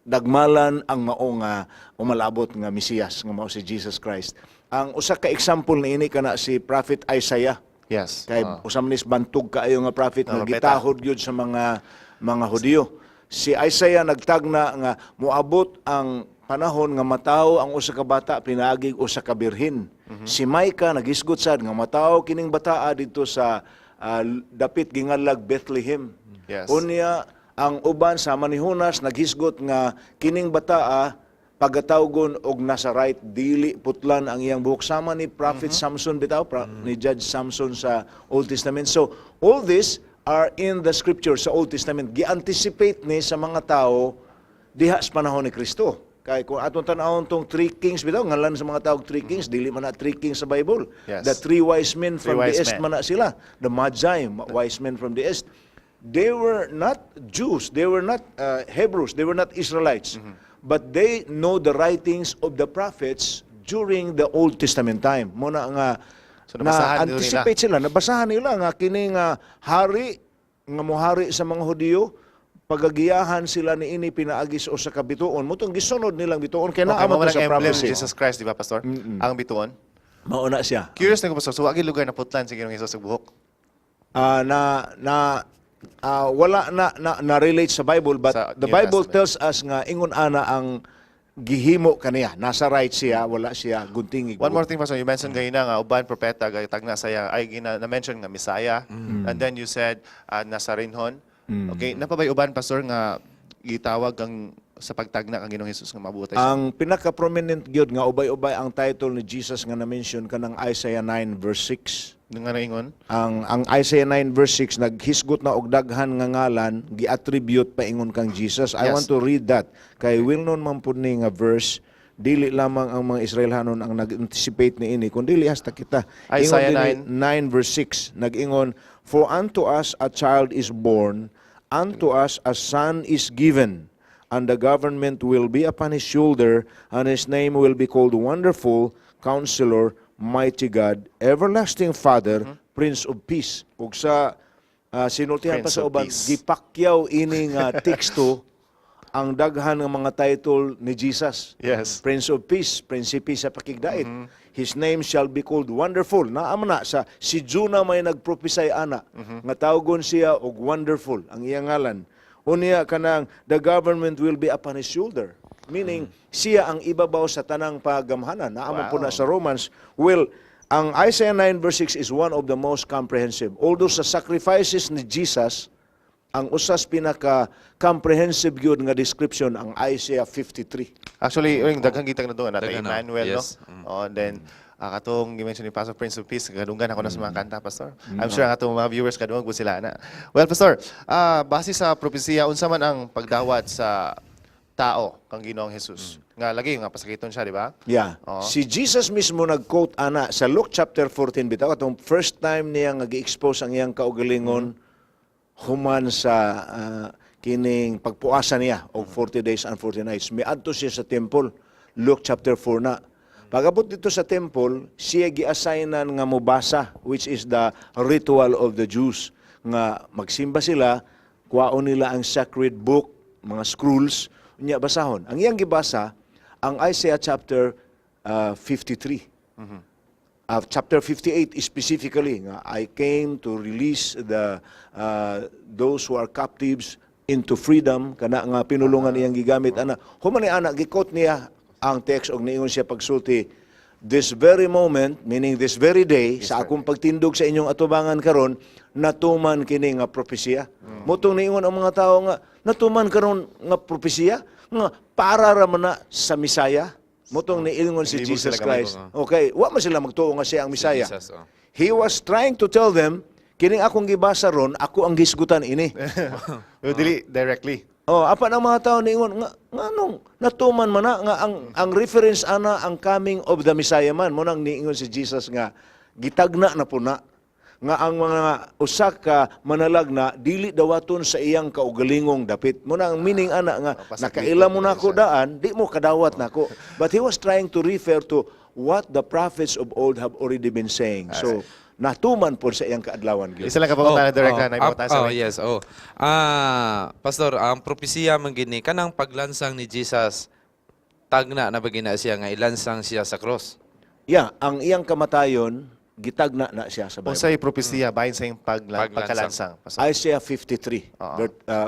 dagmalan ang mao nga umalabot nga Mesiyas nga mao si Jesus Christ. Ang usa ka example niini kana si Prophet Isaiah. Kay usa man is bantog kaayo nga prophet nga propeta. gitahod gyud sa mga Hudiyo. Si Isaiah nagtagna nga moabot ang panahon nga matawo ang usa ka bata pinaagi usa ka birhen. Si Micah nagisgot sad nga matawo kining bataa didto sa dapit gingalag Bethlehem. Unya ang uban sama ni Jonas naghisgot nga kining bataa pagatawgon og Nazarite, dili putlan ang iyang buhok sama ni Prophet Samson bitaw, ni Judge Samson sa Old Testament. So all this are in the scripture sa Old Testament. Gi-anticipate ni sa mga tao diha sa panahon ni Kristo. Kay kung atong tan-awon tong three kings bitaw, ngalan sa mga tao three kings, dili man na three kings sa Bible. The three wise men Three from the wise east men. man na sila. The Magi, wise men from the east. They were not Jews, they were not Hebrews, they were not Israelites. But they know the writings of the prophets during the Old Testament time. Muna nga So, nabasahan nila. Na anticipate sila, nabasahan nila nga kini nga hari nga mohari sa mga Hudiyo, pagagiyahan sila niini pinaagi sa usa ka bituon. Mutong gisunod nilang bituon kay naa Okay, man mao to man sa ang emblem ni prophecy. Jesus Christ, di ba, Pastor? Ang bituon. Mao na siya. Curious na ko, Pastor. So, wagi lugar na putlan si Ginoong Hesus og buhok? Ah, na na wala na, na na relate sa Bible, but Sa the New Bible Testament. tells us nga ingon ana ang gihimo kaniya. Nasa right siya, wala siya guntingig. One more thing, Pastor. You mentioned ganina nga uban propeta tagna saya ay gina na mention nga Messiah. And then you said Nazarenhon. Okay, napabay uban, Pastor, nga gitawag ang sa pagtagna kang Ginoong Hesus nga mabuotay siya? Ang pinaka-prominent gyud nga ubay-ubay ang title ni Jesus nga na-mention kanang Isaiah 9 verse 6. Nga naingon? Ang Isaiah 9 verse 6 naghisgot na og daghan nga ngalan gi-attribute paingon kang Jesus. I want to read that kay well known man pud ni nga verse, dili lamang ang mga Israelhanon ang nag-anticipate niini kundi hasta kita. Ingon Isaiah dinhi, 9 verse 6 nag-ingon, "For unto us a child is born, unto us a son is given, and the government will be upon his shoulder, and his name will be called Wonderful Counselor, Mighty God, Everlasting Father, Prince of Peace." Ug sa sinultihan pa Prince sa of uban, Peace. gipakyaw ini nga teksto. Ang daghan ng mga title ni Jesus. Prince of Peace, Prinsipe sa Pakigdait. His name shall be called Wonderful. Naa man na sa si Jonah may nagprophesy ana nga tawgon siya og Wonderful ang iyang ngalan. Unya kanang the government will be upon his shoulder. Meaning siya ang ibabaw sa tanang pagamhanan. Naa man po na sa Romans. Well, ang Isaiah 9 verse 6 is one of the most comprehensive. Although sa sacrifices ni Jesus, ang usas pinaka comprehensive gyud nga description ang Isaiah 53. Actually, yung daghang gitang na doon, natin Daghan na. Emmanuel, no? Oh, and then, katong gi-mention ni Pastor, Prince of Peace, kadunggan ako na sa mga kanta, Pastor. I'm sure ang atong mga viewers kadunggan po sila na. Well, Pastor, base sa propesiya, unsa man ang pagdawat sa tao kang Ginoong Jesus? Nga lagi nga pasakiton siya, di ba? Yeah. Oo. Si Jesus mismo nag-quote ana sa Luke chapter 14 bitaw, atong first time niya nga gi-expose ang iyang kaugalingon human sa kining pagpuasa niya og 40 days and 40 nights. Miadto siya sa temple, Luke chapter 4 na. Pagabot dito sa temple, siya gi-assignan nga mobasa, which is the ritual of the Jews nga magsimba sila, kuwaon nila ang sacred book, mga scrolls, unya basahon. Ang iyang gibasa ang Isaiah chapter 53. Chapter 58 specifically nga "I came to release the those who are captives into freedom," kana nga pinulungan iyang gigamit ana. Human ni ana, gi-quote niya ang text og niingon siya pagsulti, "This very moment," meaning this very day, "sa akong pagtindog sa inyong atubangan karon, natuman kini nga propesiya." Mao tong niingon ang mga tao nga natuman karon nga propesiya nga para ra man na sa Misaya. Mao tong niingon si Nilibog Jesus sila gamay Christ. ko. Okay, wa man sila magtuo nga siya ang Misaya. Jesus, oh. He was trying to tell them, kining akong gibasa ron, ako ang gisgutan ini. Pero dili directly. Oh, apan ang mga tao niingon nga nganong natuman man na nga ang reference ana ang coming of the Messiah man. Mao nang niingon si Jesus nga gitagna na po na nga ang mga usa ka manalagna dili dawaton sa iyang kaugalingong dapit. Mao na ang meaning ana nga nakaila mo nako daan, di mo kadawat nako. But he was trying to refer to what the prophets of old have already been saying. So natuman po sa iyang kaadlawan gyud. Isa lang ka pangutana, direct na, Oh, yes, oh. Pastor, ang propesiya man gini kanang paglansang ni Jesus, tagna na ba gina siya nga ilansang siya sa cross? Yeah, ang iyang kamatayon gitagna na siya sa Bible. Unsay propesiya bahin sa iyang Paglansang. pagkalansang? Pastor? Isaiah 53.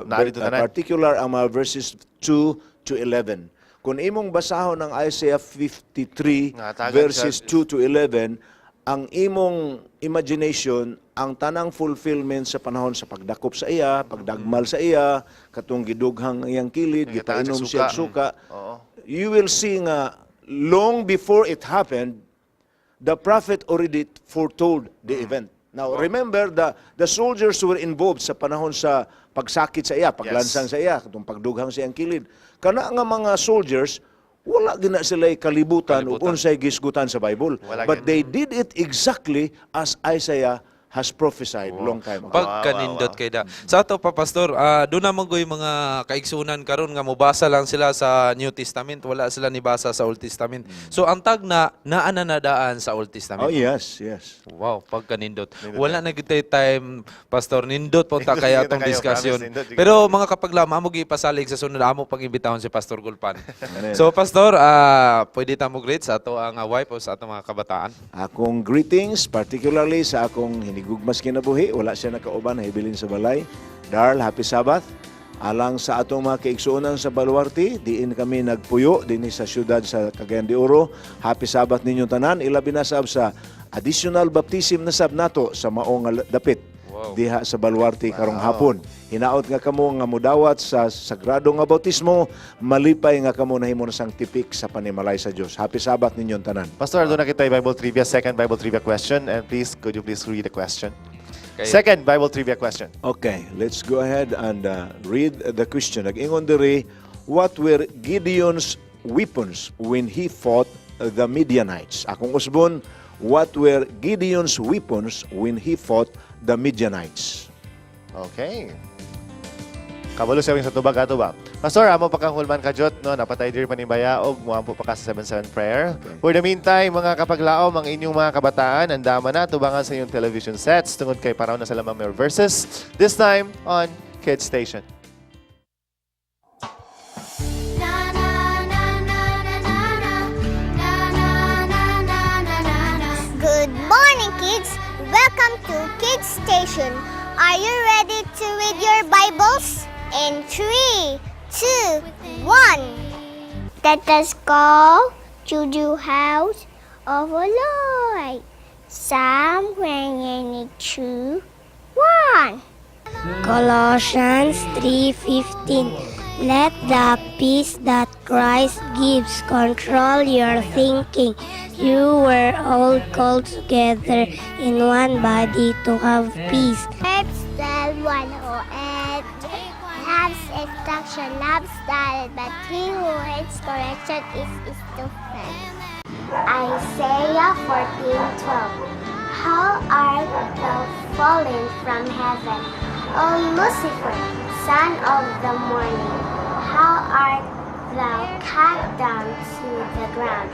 Naa dito tanan. Particular ang mga verses 2 to 11. Kung imong basahon ang Isaiah 53 Nga, tagan verses siya. 2 to 11, ang imong imagination, ang tanang fulfillment sa panahon sa pagdakop sa iya, pagdagmal sa iya, katong gidughang iyang kilid, Gitagan gipainom siya siya suka. suka. You will see nga long before it happened, the prophet already foretold the event. Now, remember, the soldiers who were involved sa panahon sa pagsakit sa iya, paglansang sa iya, katong pagdughang sa iyang kilid. Kana nga mga soldiers, wala gina sila kalibutan ug Kalibutan. unsay gisgutan sa Bible. Wala But gid. they did it exactly as Isaiah has prophesied long time ago. Pagkanindot kay da. Sa ato pa, Pastor, doon naman goy mga kaigsunan karon nga mobasa lang sila sa New Testament, wala sila nibasa sa Old Testament. So ang tagna naa na nadaan sa Old Testament. Oh, yes. Wow, pagkanindot. Wala na gyud tay time, Pastor. Nindot po ta kaya Nindot atong kayo, discussion. promise, nindot jud. Pero mga kapaglaom, amo gipasalig sa sunod amo pag-imbitahon si Pastor Gulpan. So Pastor, pwede ta mo greet sa ato ang wife o sa atong mga kabataan. Akong greetings, particularly sa akong hinigugmas kinabuhi, wala siya nakauban, nahibilin sa balay. Darl, happy Sabbath. Alang sa atong mga kaigsuonan sa Baluarte, diin kami nagpuyo dinhi sa siyudad sa Cagayan de Oro. Happy Sabbath ninyong tanan. Ilabi na sab sa additional baptism na sab nato sa maong nga dapit diha sa Baluarte karong hapon. Hinaot nga kamo nga mudawat sa sagrado nga bautismo, malipay nga kamo nahimo na sang tipik sa panimalay sa Dios. Happy Sabbath ninyong tanan. Pastor, doon na kita Bible trivia, second Bible trivia question. And please, could you please read the question? Okay. Second Bible trivia question. Okay, let's go ahead and read the question. Nag-ingon diri, what were Gideon's weapons when he fought the Midianites? Akong usbon, what were Gideon's weapons when he fought the Midianites? Okay. Kabalo siya sa tubag ato ba? Pastor, amo pa kang hulman kadyot, no? Napatay diri panimbaya og muampo pa ka sa 77 prayer. For the meantime, mga kapaglaom, ang inyong mga kabataan, andama na tubangan sa inyong television sets tungod kay paraw na sila mga verses. This time on Kids Station. Kids Station. Are you ready to read your Bibles? In three, two, one. Let us go to the house of the Lord. Psalm 22, 1. Colossians 3:15. Let the peace that Christ gives control your thinking. You were all called together in one body to have peace. Proverbs 12, 108. Loves instruction, loves knowledge, but he who hates correction is stupid. Isaiah 14:12. How art thou fallen from heaven, O Lucifer, son of the morning? How art thou cut down to the ground,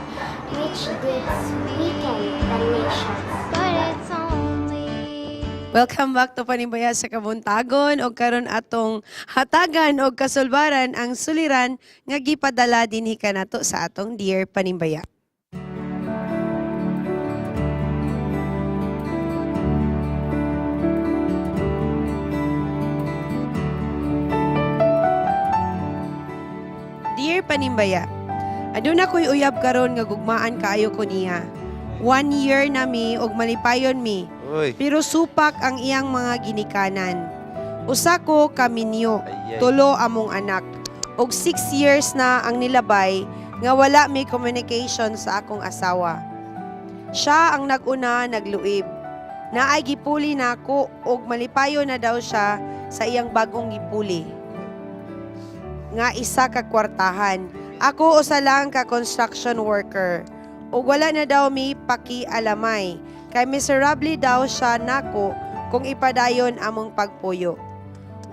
which didst weaken the nations? But it's only Welcome back to Panimbaya sa Kabuntagon og karon atong hatagan og kasulbaran ang suliran nga gipadala dinhi kanato sa atong dear Panimbaya. Dear Panimbaya, aduna ko'y uyab karon nga gugmaan kaayo ko niya. One year na mi og malipayon mi. Uy. Pero supak ang iyang mga ginikanan. Usa ko kaminyo, Ay, ay. tulo among anak. Og 6 years na ang nilabay nga wala may communication sa akong asawa. Siya ang nag-una nagluib. Naay gipuli nako og malipayo na daw siya sa iyang bagong gipuli nga isa ka kwartahan. Ako usa lang ka construction worker. Ug wala na daw mi pakialamay. Kay miserable daw siya nako kung ipadayon among pagpuyo.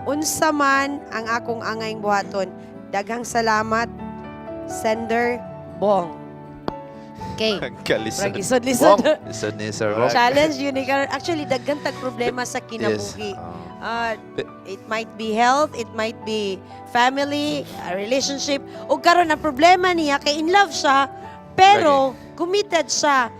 Unsa man ang akong angayng buhaton. Daghang salamat, Sender Bong. Okay. Kalisod. Murag lisod-lisod. Lisod ni Sir Bong. Challenge yun ni karon. Actually, daghan tag problema sa kinabuhi. Yes. It might be health, it might be family, a relationship. O karon ang problema niya kay in love siya, pero committed siya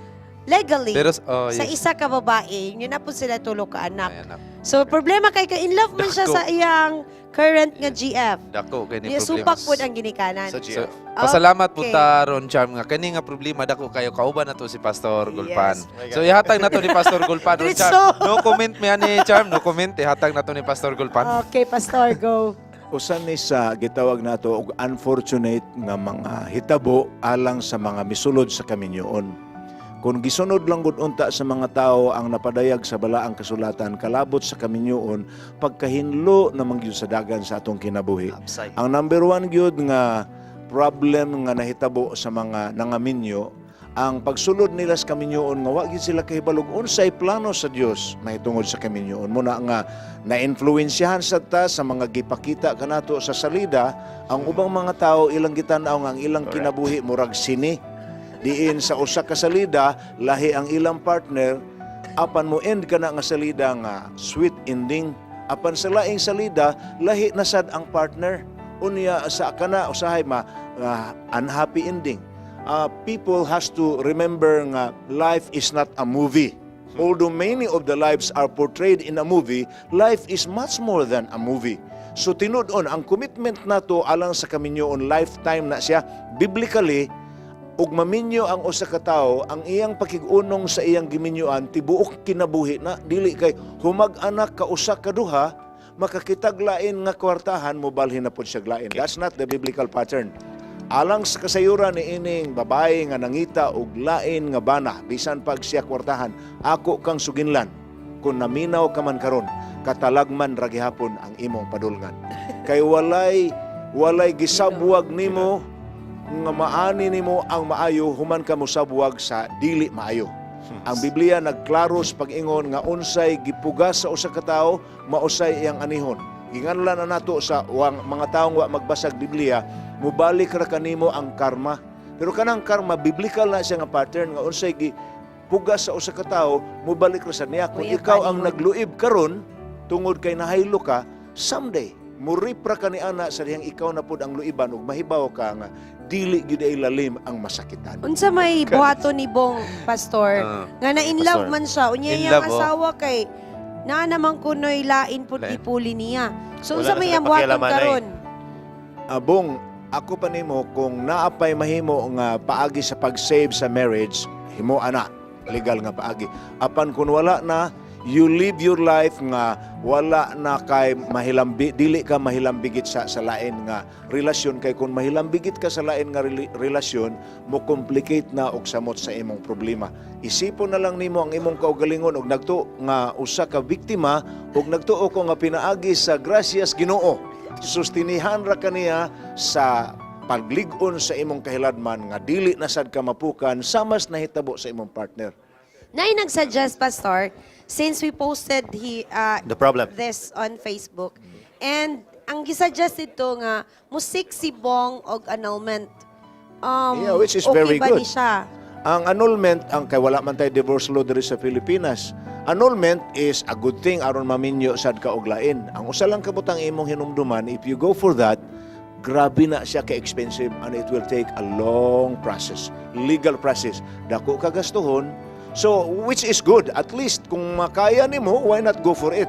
legally Pero, oh, sa yes. isa ka babae. Yun na po sila tulo ka anak. Ay, anak. So problema kay ka in love man siya Dako. sa iyang current nga GF. Dako kay ni Niya problema. supak pod ang ginikanan. Sa So, GF. pasalamat po Okay. ta ron, Charm, nga kani nga problema dako kayo kauban na to si Pastor Gulpan. Yes. So ihatag na to ni Pastor Gulpan ron, Charm. Diretso. No comment mi ani, Charm, no comment, ihatag na to ni Pastor Gulpan. Okay, Pastor, go. Usa ni sa gitawag nato og unfortunate nga mga hitabo alang sa mga misulod sa kaminyoon. Kung gisunod lang gud unta sa mga tao ang napadayag sa balaang kasulatan kalabot sa kaminyoon, pagkahinlo naman gyud sa dagan sa atong kinabuhi. Upside. Ang number one gyud nga problem nga nahitabo sa mga nangaminyo, ang pagsulod nila sa kaminyoon nga wa gyud sila kahibalog unsay plano sa Dios mahitungod sa kaminyoon. Muna nga na-influensyahan sa ta sa mga gipakita kanato sa salida, ang ubang mga tao ilang gitan-aw nga ang ilang kinabuhi murag sine. Diin sa usa ka salida, lahi ang ilang partner, apan mo end kana nga salida nga sweet ending. Apan sa laing salida, lahi na sad ang partner. Unya sa kana usahay ma unhappy ending. People has to remember nga life is not a movie. Although many of the lives are portrayed in a movie, life is much more than a movie. So tinud-on ang commitment nato alang sa kaminyoon, lifetime na siya. Biblically, ug maminyo ang usa ka tawo, ang iyang pakig-unong sa iyang giminyuan tibuok kinabuhi na, dili kay humag-anak ka usa ka duha, makakitag lain nga kwartahan, mobalhin na pod siya lain. That's not the biblical pattern. Alang sa kasayuran ni ining babae nga nangita og lain nga bana bisan pag siya kwartahan, ako kang suginlan, kung naminaw ka man karon, katalagman ra gihapon ang imong padulngan, kay walay gisabwag nimo nga maani nimo ang maayo human ka mosabwag sa dili maayo. Ang Biblia nagklaro sa pag-ingon nga unsay gipugas sa usa ka tawo, mausay iyang anihon. Ginganlan na nato sa wang mga taong wa magbasag Biblia, mubalik ra kanimo ang karma. Pero kanang karma, biblical na siya nga pattern nga unsay gipugas sa usa ka tawo, mubalik ra sa niya. Kung Uy, ikaw ang panihon. nagluib karon tungod kay nahaylo ka, someday murip ra ka ni ana sa dihang ikaw na pud ang luiban ug mahibaw ka nga dili gyud ay lalim ang masakitan. Unsa may buhaton ni Bong, Pastor? Ah. Nga na in love Pastor. man siya. Unya In iyang love, oh. asawa kay Naa naman kunoy lain pud Lain. gipuli niya. So Wala unsa na may sila ang buhaton pakialaman, ay. karon? Abong, ako pa nimo kung naapay mahimo nga paagi sa pag-save sa marriage, himo ana, legal nga paagi. Apan kung wala na, you live your life nga wala na kay mahilambi, dili ka mahilambigit sa lain nga relasyon, kay kung mahilambigit ka sa lain nga relasyon, mo complicate na og samot sa imong problema. Isipon na lang nimo ang imong kaugalingon og nagtuo nga usa ka biktima, og nagtuo ko nga pinaagi sa grasyas Ginoo, sustinihan ra kaniya sa paglig-on sa imong kahiladman nga dili na sad ka mapukan samas nahitabo sa imong partner. Nay nag-suggest, Pastor, since we posted The problem. this on Facebook, and ang gisuggest dito nga mo-seek si Bong og annulment. Yeah, which is okay very ba good. ni siya? Ang annulment, ang kay wala man tay divorce law diri sa Pilipinas. Annulment is a good thing aron maminyo sad ka og lain. Ang usa lang kabutang imong hinumduman, if you go for that, grabe na siya ka-expensive and it will take a long process, legal process. Dako ka gastuhon. So, which is good. At least kung makaya nimo, why not go for it?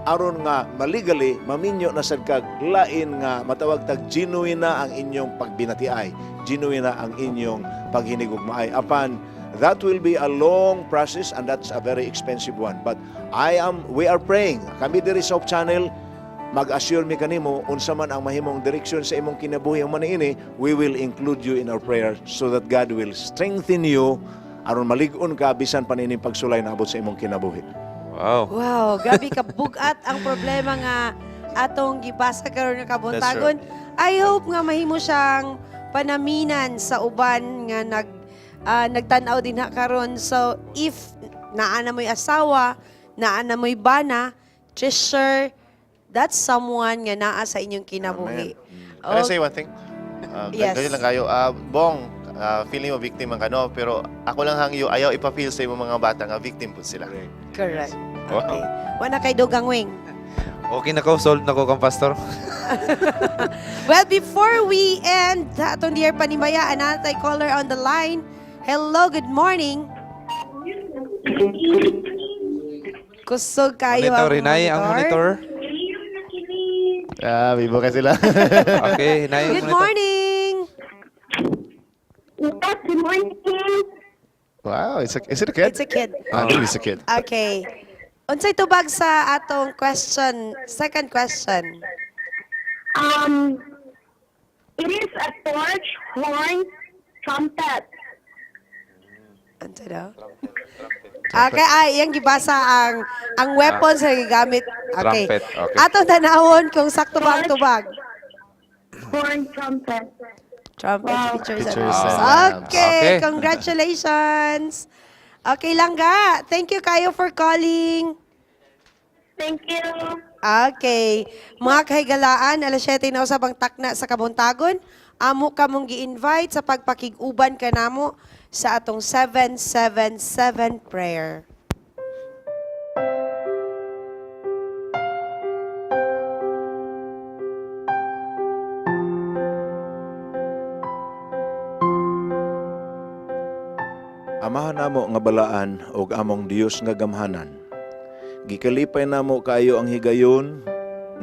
Aron nga malegally maminyo na sad kag lain nga matawag tag genuine na ang inyong pagbinatiay, genuine na ang inyong paghinigugmaay. Apan that will be a long process and that's a very expensive one. But I am we are praying. Kami diri sa Hope Channel, mag-assure mi kanimo unsa man ang mahimong direksyon sa imong kinabuhi man niini, we will include you in our prayer so that God will strengthen you aron malig-on ka bisan pa niining pagsulay na abot sa imong kinabuhi. Wow. Wow, grabe ka bugat ang problema nga atong gibasa karon nga kabuntagon. I hope nga mahimo siyang panaminan sa uban nga nagtan-aw din ha karon. So if naa na mo'y asawa, naa na mo'y bana, treasure that's someone nga naa sa inyong kinabuhi. Can I say one thing? Yes. Ganyan lang kayo. Bong, feeling mo victim ang kano, pero ako lang hangyo, ayaw ipa-feel sa imong mga bata nga victim po sila. Correct. Wow. Wala kay dugang, Wing. Okay na ko, solve na ko kang pastor. Well, before we end atong dear panimaya, another caller on the line. Hello, good morning. Kusog kayo Monitor, ang hinay ang monitor. Ah, bibo ka sila. Okay, hinay ang Good monitor. morning. Good morning. Wow, is it a kid? It's a kid. Ah, it's a kid. Okay. Unsay tubag sa atong question, second question? It is a torch, horn, trumpet. Unsay daw? Okay, ay, iyang gibasa ang weapons nga gigamit. Okay. Trumpet, okay. Atong tanawon kung sakto ba ang tubag. Horn, trumpet. Trumpet, pitchers, and Pitchers lamps. and lamps. Okay, Okay. congratulations. Okay lang ga. Thank you kayo for calling. Thank you. Okay. Mga kahigalaan, alas 7 na usab ang takna sa Kabuntagon. Amo ka mong gi-invite sa pagpakig-uban kanamo sa atong 777 prayer. Amahan namo nga balaan og among Dios nga gamhanan. Gikalipay namo kaayo ang higayon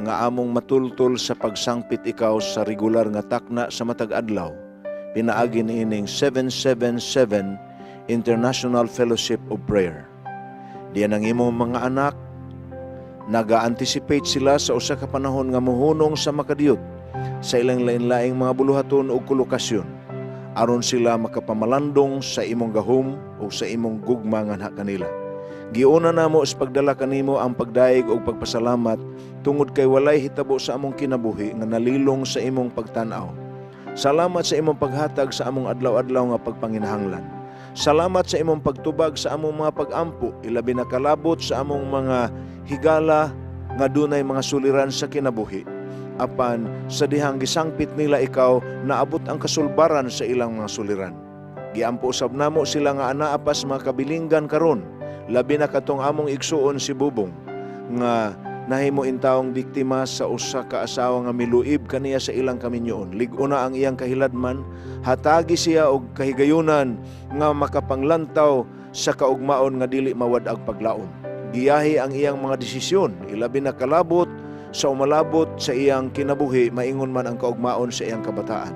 nga among matultol sa pagsangpit ikaw sa regular nga takna sa matag adlaw. Pinaagi niining 777 International Fellowship of Prayer. Diyan ang imong mga anak, naga-anticipate sila sa usa ka panahon nga mohunong sa makadiyot sa ilang lain-laing mga buluhaton ug kolokasyon aron sila makapamalandong sa imong gahom o sa imong gugma nganha kanila. Giuna namo sa pagdala kanimo ang pagdayeg ug pagpasalamat tungod kay walay hitabo sa among kinabuhi nga nalilong sa imong pagtan-aw. Salamat sa imong paghatag sa among adlaw-adlaw nga pagpanginahanglan. Salamat sa imong pagtubag sa among mga pag-ampo, ilabi na kalabot sa among mga higala nga dunay mga suliran sa kinabuhi. Apan sa dihang gisangpit nila ikaw, naabot ang kasulbaran sa ilang mga suliran. Giampo usab namo sila nga anaa pas mga kabilinggan karon, labi na katong among igsuon si Bubong nga nahimo intawong biktima sa usa ka asawa nga miluib kaniya sa ilang kaminyoon. Lig-on na ang iyang kahiladman, hatagi siya og kahigayunan nga makapanglantaw sa kaugmaon nga dili mawad-ag paglaom. Giyahi ang iyang mga desisyon, ilabi na kalabot sa umalabot sa iyang kinabuhi, maingon man ang kaugmaon sa iyang kabataan.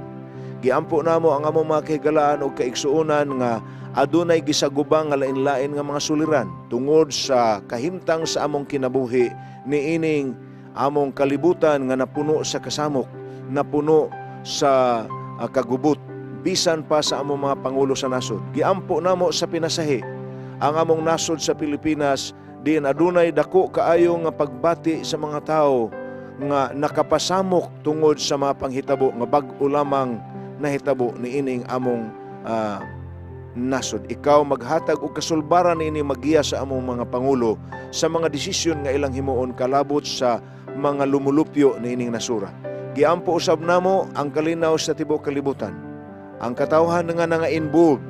Giampo namo ang among mga kahigalaan ug kaigsuonan nga adunay gisagubang nga lain-lain nga mga suliran tungod sa kahimtang sa among kinabuhi niining among kalibutan nga napuno sa kasamok, napuno sa kagubot, bisan pa sa among mga pangulo sa nasod. Giampo namo sa pinasahi ang among nasod sa Pilipinas diin adunay dako kaayo nga pagbati sa mga tawo nga nakapasamok tungod sa mga panghitabo nga bag-o lamang nahitabo niining among nasod. Ikaw maghatag og kasulbaran niini, magiya sa among mga pangulo sa mga desisyon nga ilang himuon kalabot sa mga lumulupyo niining nasura. Giampo usab namo ang kalinaw sa tibuok kalibutan. Ang katawhan nga nga involved,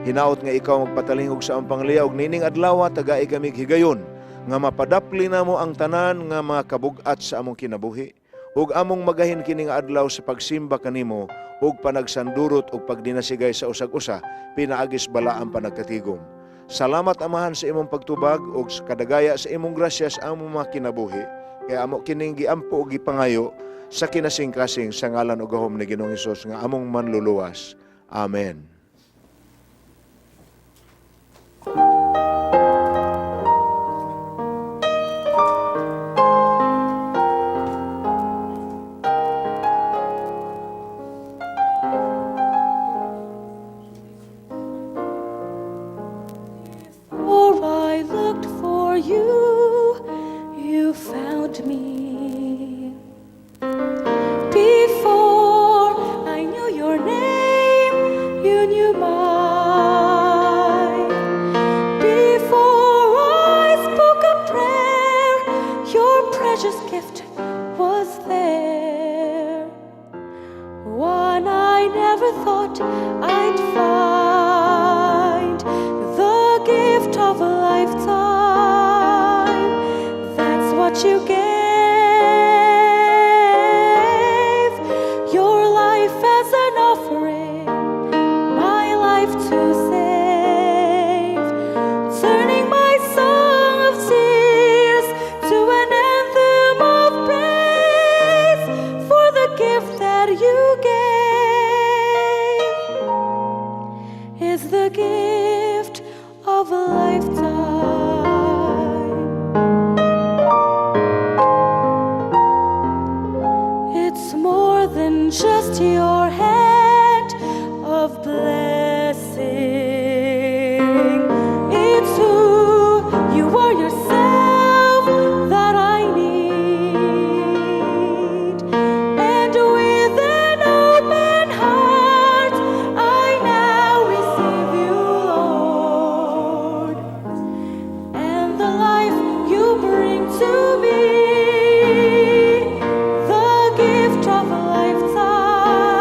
hinaot nga ikaw magpatalingog sa among pangaliya og niining adlaw tagai kami higayon nga mapadapli namo ang tanan nga mga kabug-at sa among kinabuhi ug among magahin kini nga adlaw sa pagsimba kanimo ug panagsandurot ug pagdinasigay sa usag-usa pinaagis balaang panagkatigom. Salamat, Amahan, sa imong pagtubag ug sa kadagaya sa imong grasya sa among mga kinabuhi. Kay amo kining giampo ug gipangayo sa kinasingkasing sa ngalan ug gahom ni Ginoong Hesus nga among manluluwas. Amen. Before I looked for you, you found me. Before I knew your name, you knew mine. Before I spoke a prayer, your precious gift was there. One I never thought I'd find, the gift of a lifetime. That's what you gave. Your life as an offering, my life to save. Turning my song of tears to an anthem of praise for the gift that you gave is the gift of a lifetime. It's more than just your hand of blessing. It's who you are yourself that I need. And with an open heart, I now receive you, Lord. And the life you bring to me, the gift of a lifetime.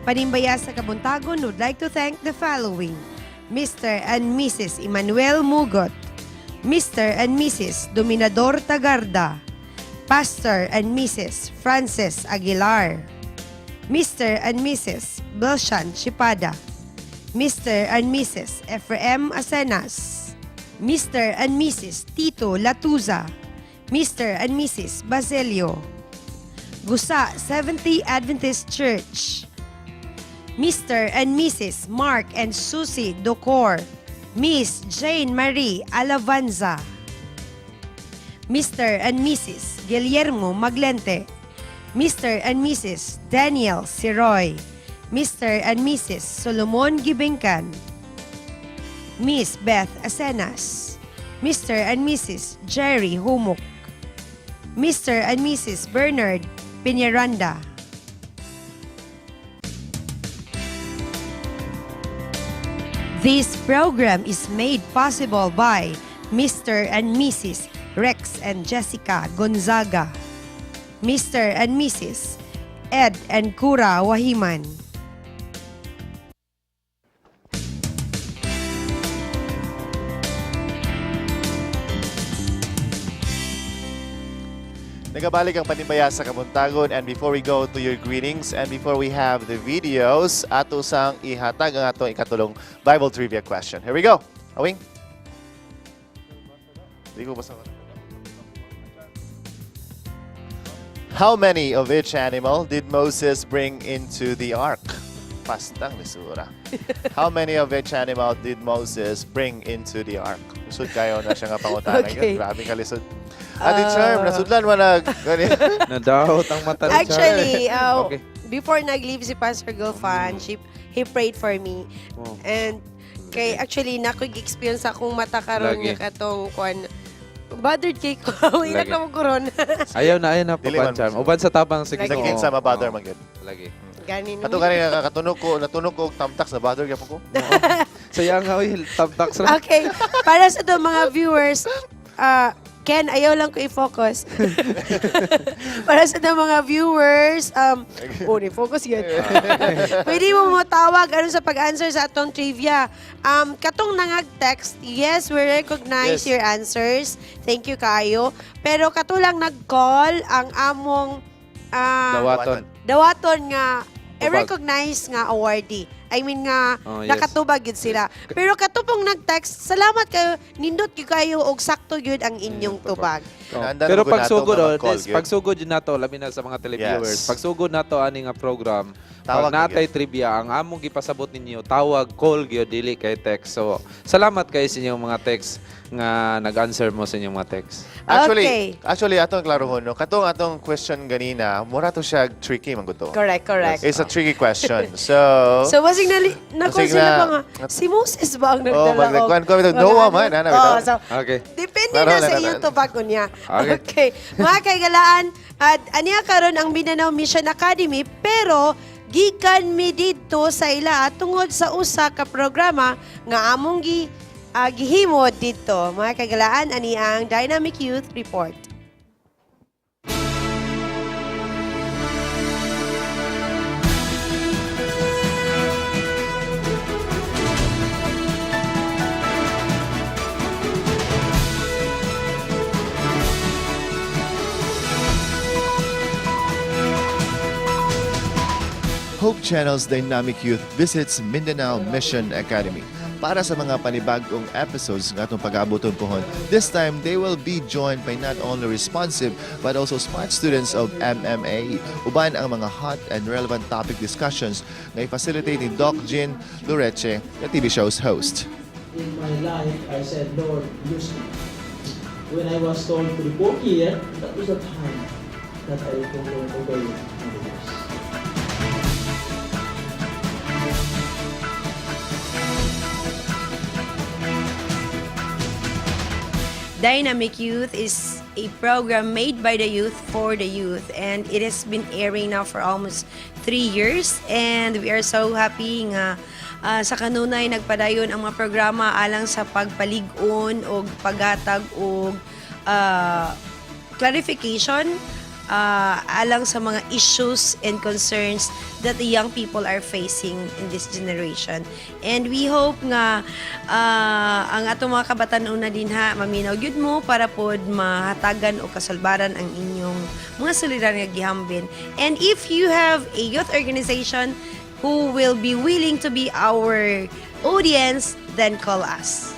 Panimbaya sa Kabuntagon would like to thank the following: Mr. and Mrs. Emmanuel Mugot, Mr. and Mrs. Dominador Tagarda, Pastor and Mrs. Frances Aguilar, Mr. and Mrs. Belshan Chipada, Mr. and Mrs. Ephraim Asenas, Mr. and Mrs. Tito Latuza, Mr. and Mrs. Basilio, Gusa Seventh-day Adventist Church, Mr. and Mrs. Mark and Susie Docor, Miss Jane Marie Alavanza, Mr. and Mrs. Guillermo Maglente, Mr. and Mrs. Daniel Siroy, Mr. and Mrs. Solomon Gibingkan, Miss Beth Asenas, Mr. and Mrs. Jerry Humok, Mr. and Mrs. Bernard Piñaranda. This program is made possible by Mr. and Mrs. Rex and Jessica Gonzaga, Mr. and Mrs. Ed and Cura Wahiman. Nagabalik ang Panimbaya sa Kabuntagon, and before we go to your greetings and before we have the videos, ato sang ihatag ang atong ikatulong Bible trivia question. Here we go. Awing. Di ko basta. How many of each animal did Moses bring into the ark? Pastang lisura. How many of each animal did Moses bring into the ark? Lisod kayo na siya nga pangutana. Okay. Grabe ka lisod. Ate Charm, nasudlan mo nag... Nadawot ang mata ni Charm. Actually, before nag-leave si Pastor Gulfan, he prayed for me. Oh. And kay actually na ko experience akong mata karon Lagi. nga katong kuan bothered kay ko. Ilak Lagi. na mo karon. Ayaw na, ayaw na, Dili man. Papa Charm. Uban sa tabang sa Lagi. Ginoo. Nagkinsa mabother Oo. man gyud. Lagi. Gani Ato gani nakakatunog ko, natunog ko og tamtax na bother gyapon ko. Saya nga, oy, tamtax ra. Okay, para sa itong mga viewers, Ken, ayaw lang ko i-focus. Para sa itong mga viewers, oh, ni-focus yun. Pwede mo matawag ano sa pag-answer sa atong trivia. Katong nangag-text, yes, we recognize your answers. Thank you kayo. Pero katulang nag-call ang among Dawaton. Dawaton nga Tubag. recognize nga awardee. I mean nga Oh, yes. nakatubag gyud sila. Pero katupong nag-text, salamat kayo, nindot gyud kayo og sakto gyud ang inyong tubag. Oh. Naandan Pero mo pagsugod, nato nga oh, mag-call, this, gyud. pagsugod yun nato, labi na sa mga televiewers, pagsugod nato ani nga program, Tawag pag natay trivia, ang among gipasabot ninyo, tawag, call gyud, dili kay text. So, salamat kayo sa inyong mga text nga nag-answer mo sa inyong mga text. Actually, Okay. actually atong klarohon no. Katong atong question ganina, mura to siya tricky man gud to. Correct, correct. It's a tricky question. So, So basig nali nako Basig sila na- pa nga si Moses ba ang Oh, nagdala? mag nagkuhan ko bitaw, Noah man, ana bitaw. Oh, so Okay. depende Klaro na na sa na iyong na. tubag niya. Okay. Okay. Mga kaigalaan, at aniya karon ang Mindanao Mission Academy pero gikan mi didto sa ila tungod sa usa ka programa nga among gihimo didto. Mga kaigalaan, ani ang Dynamic Youth Report. Hope Channel's Dynamic Youth visits Mindanao Mission Academy para sa mga panibagong episodes ng atong pag-aaboton pohon. This time, they will be joined by not only responsive but also smart students of MMA. Uban ang mga hot and relevant topic discussions na i-facilitate ni Doc Jean Loreche, the TV show's host. In my life, I said, "Lord, use me." When I was told to report here, that was the time that I will obey the voice. Dynamic Youth is a program made by the youth for the youth, and it has been airing now for almost 3 years, and we are so happy nga sa kanunay nagpadayon ang mga programa alang sa pagpalig-on o paghatag og clarification. alang sa mga issues and concerns that the young people are facing in this generation. And we hope nga ang atong mga kabatan-on na dinha maminaw gyud mo para pod mahatagan o kasulbaran ang inyong mga suliran nga gihambin. And if you have a youth organization who will be willing to be our audience, then call us.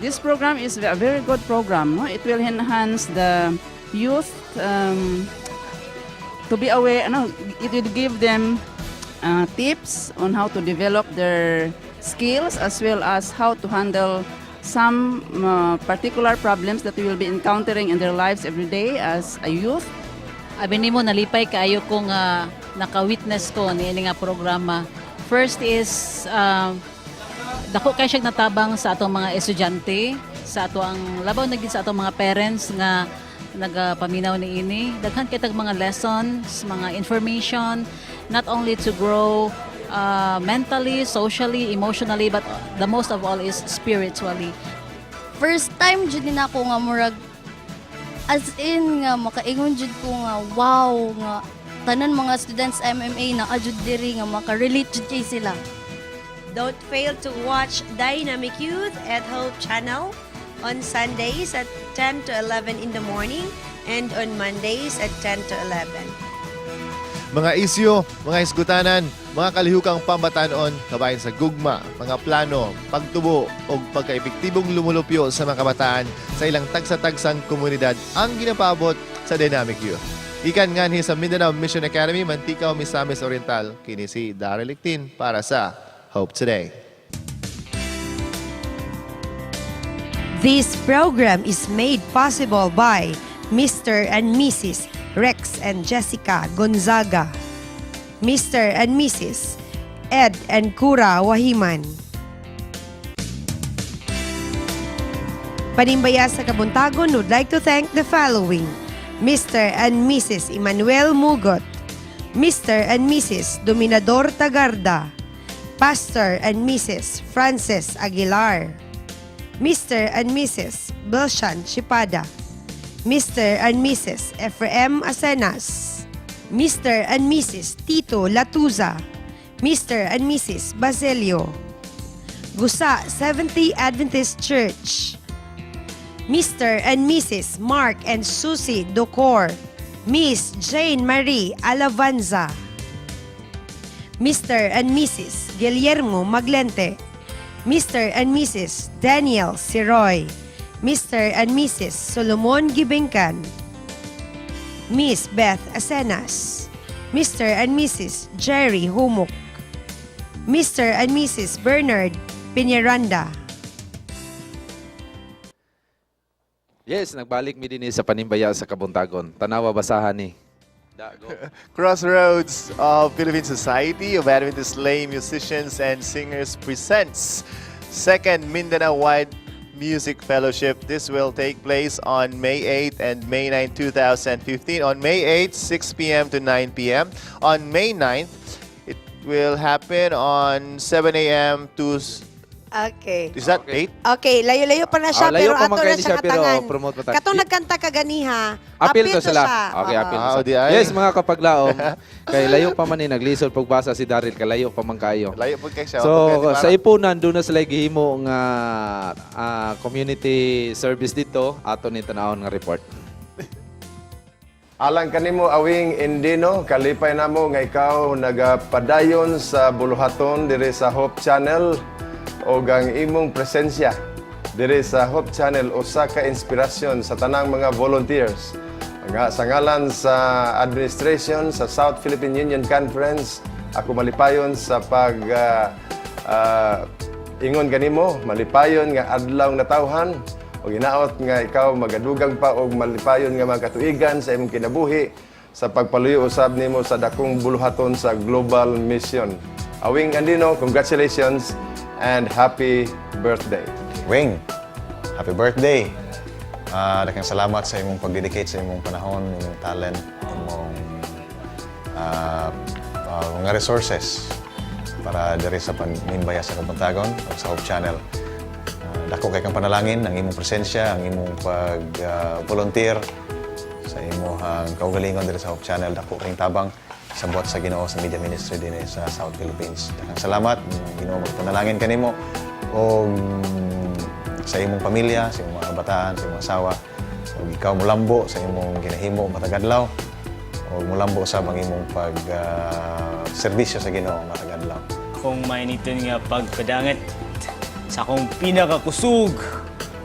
This program is a very good program. No? It will enhance the youth to be aware. No, it will give them tips on how to develop their skills as well as how to handle some particular problems that they will be encountering in their lives every day as a youth. Abi nimo, nalipay kaayo ko nga naka-witness ko niini nga programa. First is dako kay siya natabang sa atong mga estudyante, sa ato ang labaw na gid sa atong mga parents nga nagapaminaw niini. Daghan kay tag mga lessons, mga information, not only to grow mentally, socially, emotionally, but the most of all is spiritually. First time jud ni nako nga murag as in nga makaingon jud ko nga wow, nga tanan mga students MMA na jud diri nga maka-relate jud kay sila. Don't fail to watch Dynamic Youth at Hope Channel on Sundays at 10 to 11 in the morning and on Mondays at 10 to 11. Mga isyu, mga hisgutanan, mga kalihukang pambatanon, kabahin sa gugma, mga plano, pagtubo o pagkaepektibong lumulupyo sa mga kabataan sa ilang tagsa-tagsang komunidad ang ginapaabot sa Dynamic Youth. Gikan nganhi sa Mindanao Mission Academy, Manticao, Misamis Oriental. Kini si Daryl Lictin para sa Hope Today. This program is made possible by Mr. and Mrs. Rex and Jessica Gonzaga, Mr. and Mrs. Ed and Cura Wahiman. Panimbaya sa Kabuntagon would like to thank the following: Mr. and Mrs. Emmanuel Mugot, Mr. and Mrs. Dominador Tagarda, Pastor and Mrs. Frances Aguilar, Mr. and Mrs. Belshan Chipada, Mr. and Mrs. Ephraim Asenas, Mr. and Mrs. Tito Latuza, Mr. and Mrs. Basilio, Gusa Seventh-day Adventist Church, Mr. and Mrs. Mark and Susie Docor, Miss Jane Marie Alavanza, Mr. and Mrs. Guillermo Maglente, Mr. and Mrs. Daniel Siroy, Mr. and Mrs. Solomon Gibingkan, Miss Beth Asenas, Mr. and Mrs. Jerry Humok, Mr. and Mrs. Bernard Piñaranda. Yes, nagbalik mi dinhi sa Panimbaya sa Kabuntagon. Tanawa, basahan ni. Crossroads of Philippine Society of Adventist Lay Musicians and Singers presents Second Mindanao Wide Music Fellowship. This will take place on May 8 and May 9, 2015. On May 8, 6 p.m. to 9 p.m. On May 9th, it will happen on 7 a.m. to Is that 8? Okay, layo-layo pa na siya, Ah, layo pero pa man ato kayo na ni siya siya, pero katangan. Promote pa ta. Katong nagkanta ka ganiha, Appeal to sila. siya. Okay, Oo. appeal to Ah, sila. di ay. Yes, mga kapaglaom, kay layo pa man ni naglisod pagbasa si Daryl, kalayo pa man kayo. Layo po kay siya. So, sa ipunan, doon na sila gihimo nga community service dito. Ato ni tanawon nga report. Alang kanimo, Awing Indino, kalipay namo nga ikaw nagapadayon sa buluhaton diri sa Hope Channel og ang imong presensya diri sa Hope Channel usa ka inspirasyon sa tanang mga volunteers. Nga sa ngalan sa administration sa South Philippine Union Conference, ako malipayon sa pag ingon kanimo, malipayon nga adlaw nga tawhan ug hinaot nga ikaw magadugang pa og malipayon nga mga katuigan sa imong kinabuhi sa pagpaluyo usab nimo sa dakong buluhaton sa global mission. Awing Andino, congratulations and happy birthday. Wing, happy birthday. Daghang salamat sa imong pag-dedicate sa imong panahon, imong talent, imong mga resources para diri sa Panimbaya sa Kabuntagon o sa Hope Channel. Dako kay kang panalangin ang imong presensya, ang imong pag-volunteer sa imong imuhang kaugalingon diri sa Hope Channel. Dako kayong tabang sa buhat sa Ginoo sa media ministry dinhi sa South Philippines. Daghang salamat. Ginoo magpanalangin kanimo og sa imong pamilya, sa imong mga kabataan, sa imong asawa, ug ikaw mulambo sa imong ginahimo matag adlaw ug mulambo sa ang imong pag serbisyo sa Ginoo matag adlaw. Akong mainiton nga pagpadangat sa akong pinakakusog.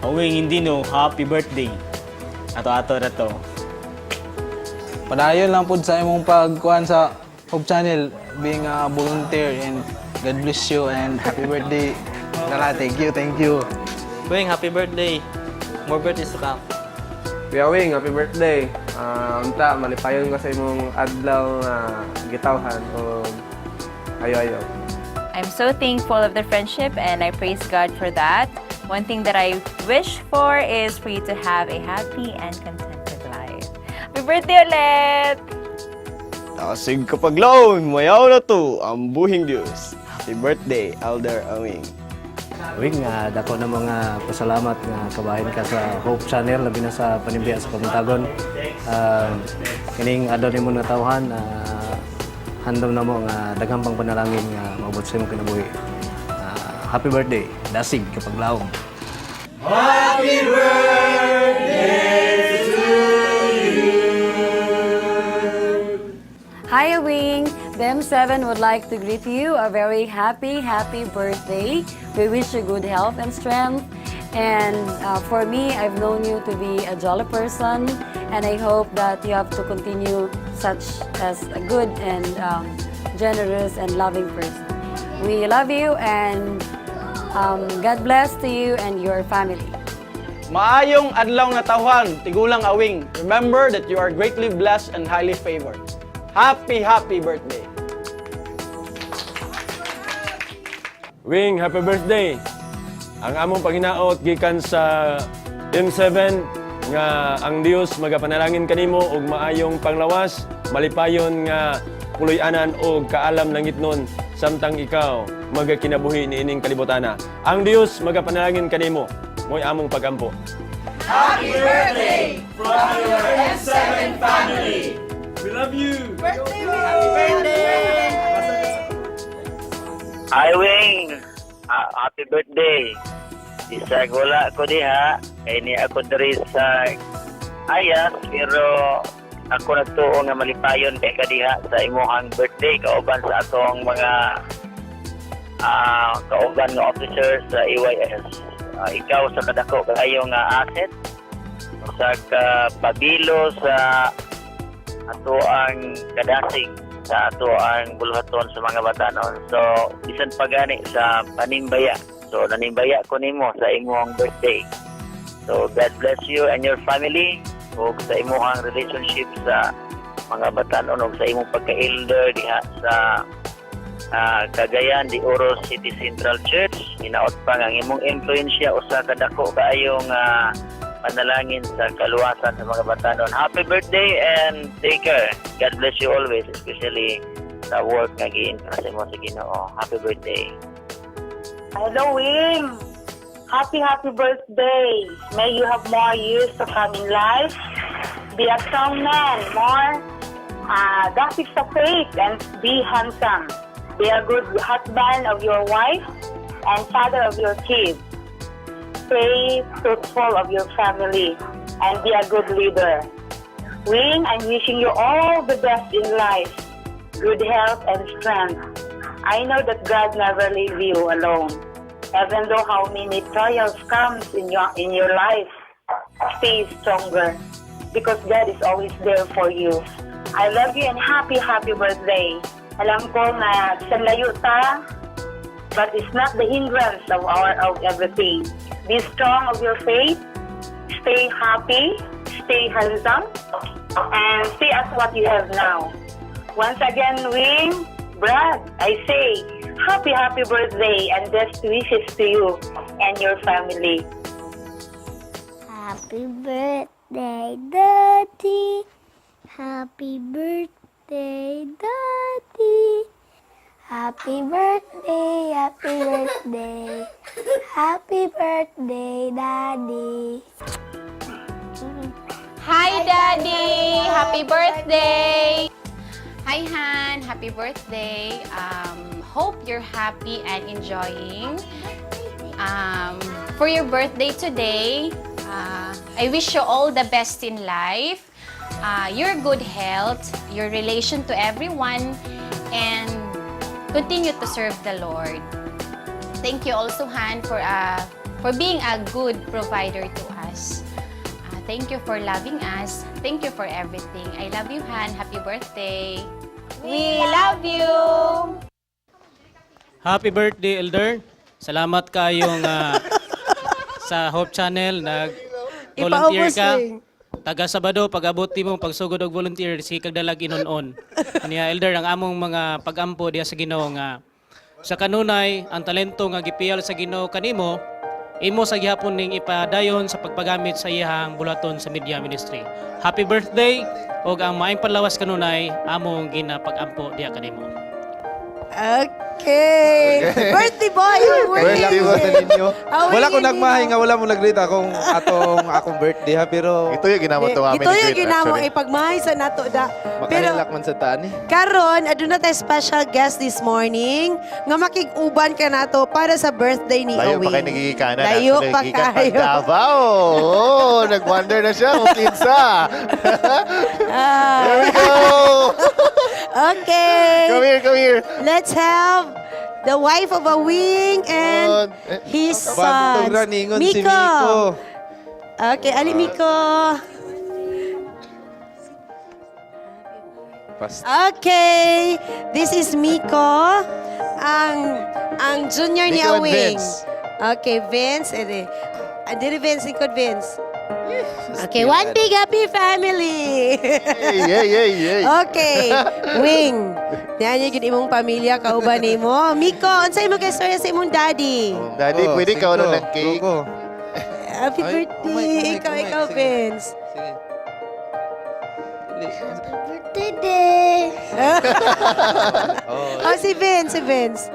Awing hindi no, happy birthday. Ato-ato na to. Padayon lang pud sa imong pagkuan sa Hope Channel, being a volunteer, and God bless you and happy birthday. Lala, thank you, thank you. Wing, happy birthday. More birthdays to come. Kuya Wing, happy birthday. Unta, malipayon ka sa imong adlaw nga gitawhan o ayo-ayo. I'm so thankful of the friendship and I praise God for that. One thing that I wish for is for you to have a happy and contented life. Happy birthday ulit! Dasig kapaglaom, mayaw na to ang buhing Diyos. Happy birthday, Elder Awing. Wing, nga dako na mga pasalamat nga kabahin ka sa Hope Channel, labi na sa Panimbiya sa Kabuntagon. Kining adlaw nimo natawhan, handom na mo nga daghang pang panalangin nga maabot sa imong kinabuhi. Happy birthday, dasig kapaglaom. Happy birthday to you. Hi, Wing! The M7 would like to greet you a very happy, happy birthday. We wish you good health and strength. And for me, I've known you to be a jolly person, and I hope that you have to continue such as a good and generous and loving person. We love you, and God bless to you and your family. Maayong adlaw nga tawhan, tigulang Awing. Remember that you are greatly blessed and highly favored. Happy, happy birthday! Wing, happy birthday! Ang among paginaot gikan sa M7 nga ang Dios magapanalangin kanimo og maayong panglawas, malipayon nga puloy-anan og kaalam langitnon samtang ikaw magakinabuhi niining kalibotana. Ang Dios magapanalangin kanimo, mo'y among pagampo. Happy birthday from your M7 family. We love you. Birthday, happy birthday. Hi, Wing! Happy birthday! Bisag wala ko diha, kay ni ako diri sa Ayas, pero ako nagtuo nga malipayon kay ka diha sa imong birthday kauban sa atong mga kauban nga officer sa EYS. Ikaw sa kadako kaayo nga asset sa ka pabilo sa ato ang kadasig sa ato ang buluhaton sa mga batanon. So, bisan pa gani sa panimbaya. So, nanimbaya ko nimo sa imong birthday. So, God bless you and your family ug sa imong relationship sa mga batanon ug sa imong pagka-elder diha sa Cagayan de Oro City Central Church. Hinaot pa nga ang imong impluwensya usa ka dako kaayo nga panalangin sa kaluwasan sa mga batanon. Happy birthday and take care. God bless you always, especially sa work nga gi-entrust mo sa Ginoo. Happy birthday. Hello, Wing! Happy, happy birthday! May you have more years to come in life. Be a strong man, more dasig sa faith and be handsome. Be a good husband of your wife and father of your kids. Stay truthful of your family and be a good leader. Wing, I'm wishing you all the best in life, good health and strength. I know that God never leaves you alone. Even though how many trials comes in your life, stay stronger because God is always there for you. I love you and happy, happy birthday. Alam ko nga sa layo ta, but it's not the hindrance of everything. Be strong of your faith, stay happy, stay handsome, and stay as what you have now. Once again, Wing, Brad, I say, happy, happy birthday and best wishes to you and your family. Happy birthday, Daddy. Happy birthday, Daddy. Happy birthday, happy birthday. Happy birthday, Daddy. Hi, Daddy! Happy birthday! Hi, Han! Happy birthday! Hope you're happy and enjoying. For your birthday today, I wish you all the best in life, your good health, your relation to everyone, and continue to serve the Lord. Thank you also, Han, for being a good provider to us. Thank you for loving us. Thank you for everything. I love you, Han. Happy birthday. We love you. Happy birthday, Elder. Salamat kayong sa Hope Channel nag volunteer Ipaubos, ka. Wing. Taga Sabado pag-abot mo pagsugod og volunteer sige kag dalag inon-on. Aniya, Elder, ang among mga pagampo diha sa Ginoo nga sa kanunay ang talento nga gipiyal sa Ginoo kanimo, imo sa gihapon ning ipadayon sa pagpagamit sa iyang buluhaton sa media ministry. Happy birthday ug ang maayong panlawas kanunay among ginapagampo diha kanimo. Okay. Birthday boy. Birthday ba sa ninyo? Awing Wala ko ninyo. nagmahay nga wala mo nagrita akong atong akong birthday ha, pero Ito yung ginamo to amin Ito yung ni-greet, ginamo actually. ipagmahay sa nato da. Pero Makahilak man sa taan eh. karon aduna tayo special guest this morning nga makig-uban ka nato para sa birthday ni Layo Awing. pa kayo nagigikanan. Layo Actually, pa gikan kayo. Davao. Oh, nag-wonder na siya kung kinsa. There we go. Okay. Come here, come here. Let's have the wife of Awing and his sons. Bantog ra ningon si Miko. Okay, ali Miko. Okay, this is Miko, ang junior ni Miko and Awing. Vince. Okay, Vince. Ede. Diri Vince, ikod Vince. Okay, one big happy family. Yay, yay, yay, yay. Okay, Wing. Yan yung imong pamilya kauban nimo. Miko, unsay mo kay istorya sa imong daddy? Daddy, Oh, pwede sige ka go, ng cake? go, go. Happy Ay, birthday. oh my, oh my, Ikaw, oh my. ikaw, Sige. Vince. Sige. Birthday! Oh, si Vince, si Vince.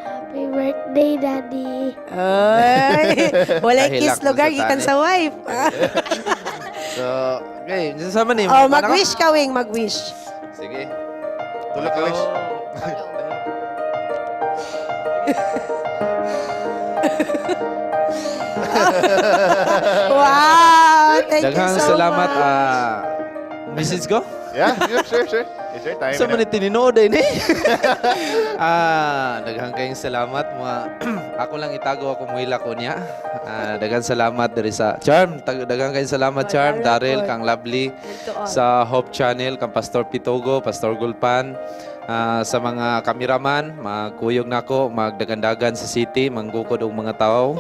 Happy birthday, Daddy. Ay, walay Kahilak kiss mo lugar sa gikan tani. sa wife. So, okay, sama ni. Oh, mag-wish ka, Wing, mag-wish. Sige. Tulog ka, wish. Wow, thank you Daghang so salamat, much. Mrs. Go. Yeah, sure. It's your time. Sa man ni tininod eh, ni. Daghang kayong salamat mga ako lang itago ako muhila ko niya. Daghang salamat diri sa Charm, daghang kayong salamat Charm, Daryl, kang Lovely sa Hope Channel, kang Pastor Pitogo, Pastor Gulpan, sa mga kameraman, magkuyog nako, magdagandagan sa city, manggukod og mga tao.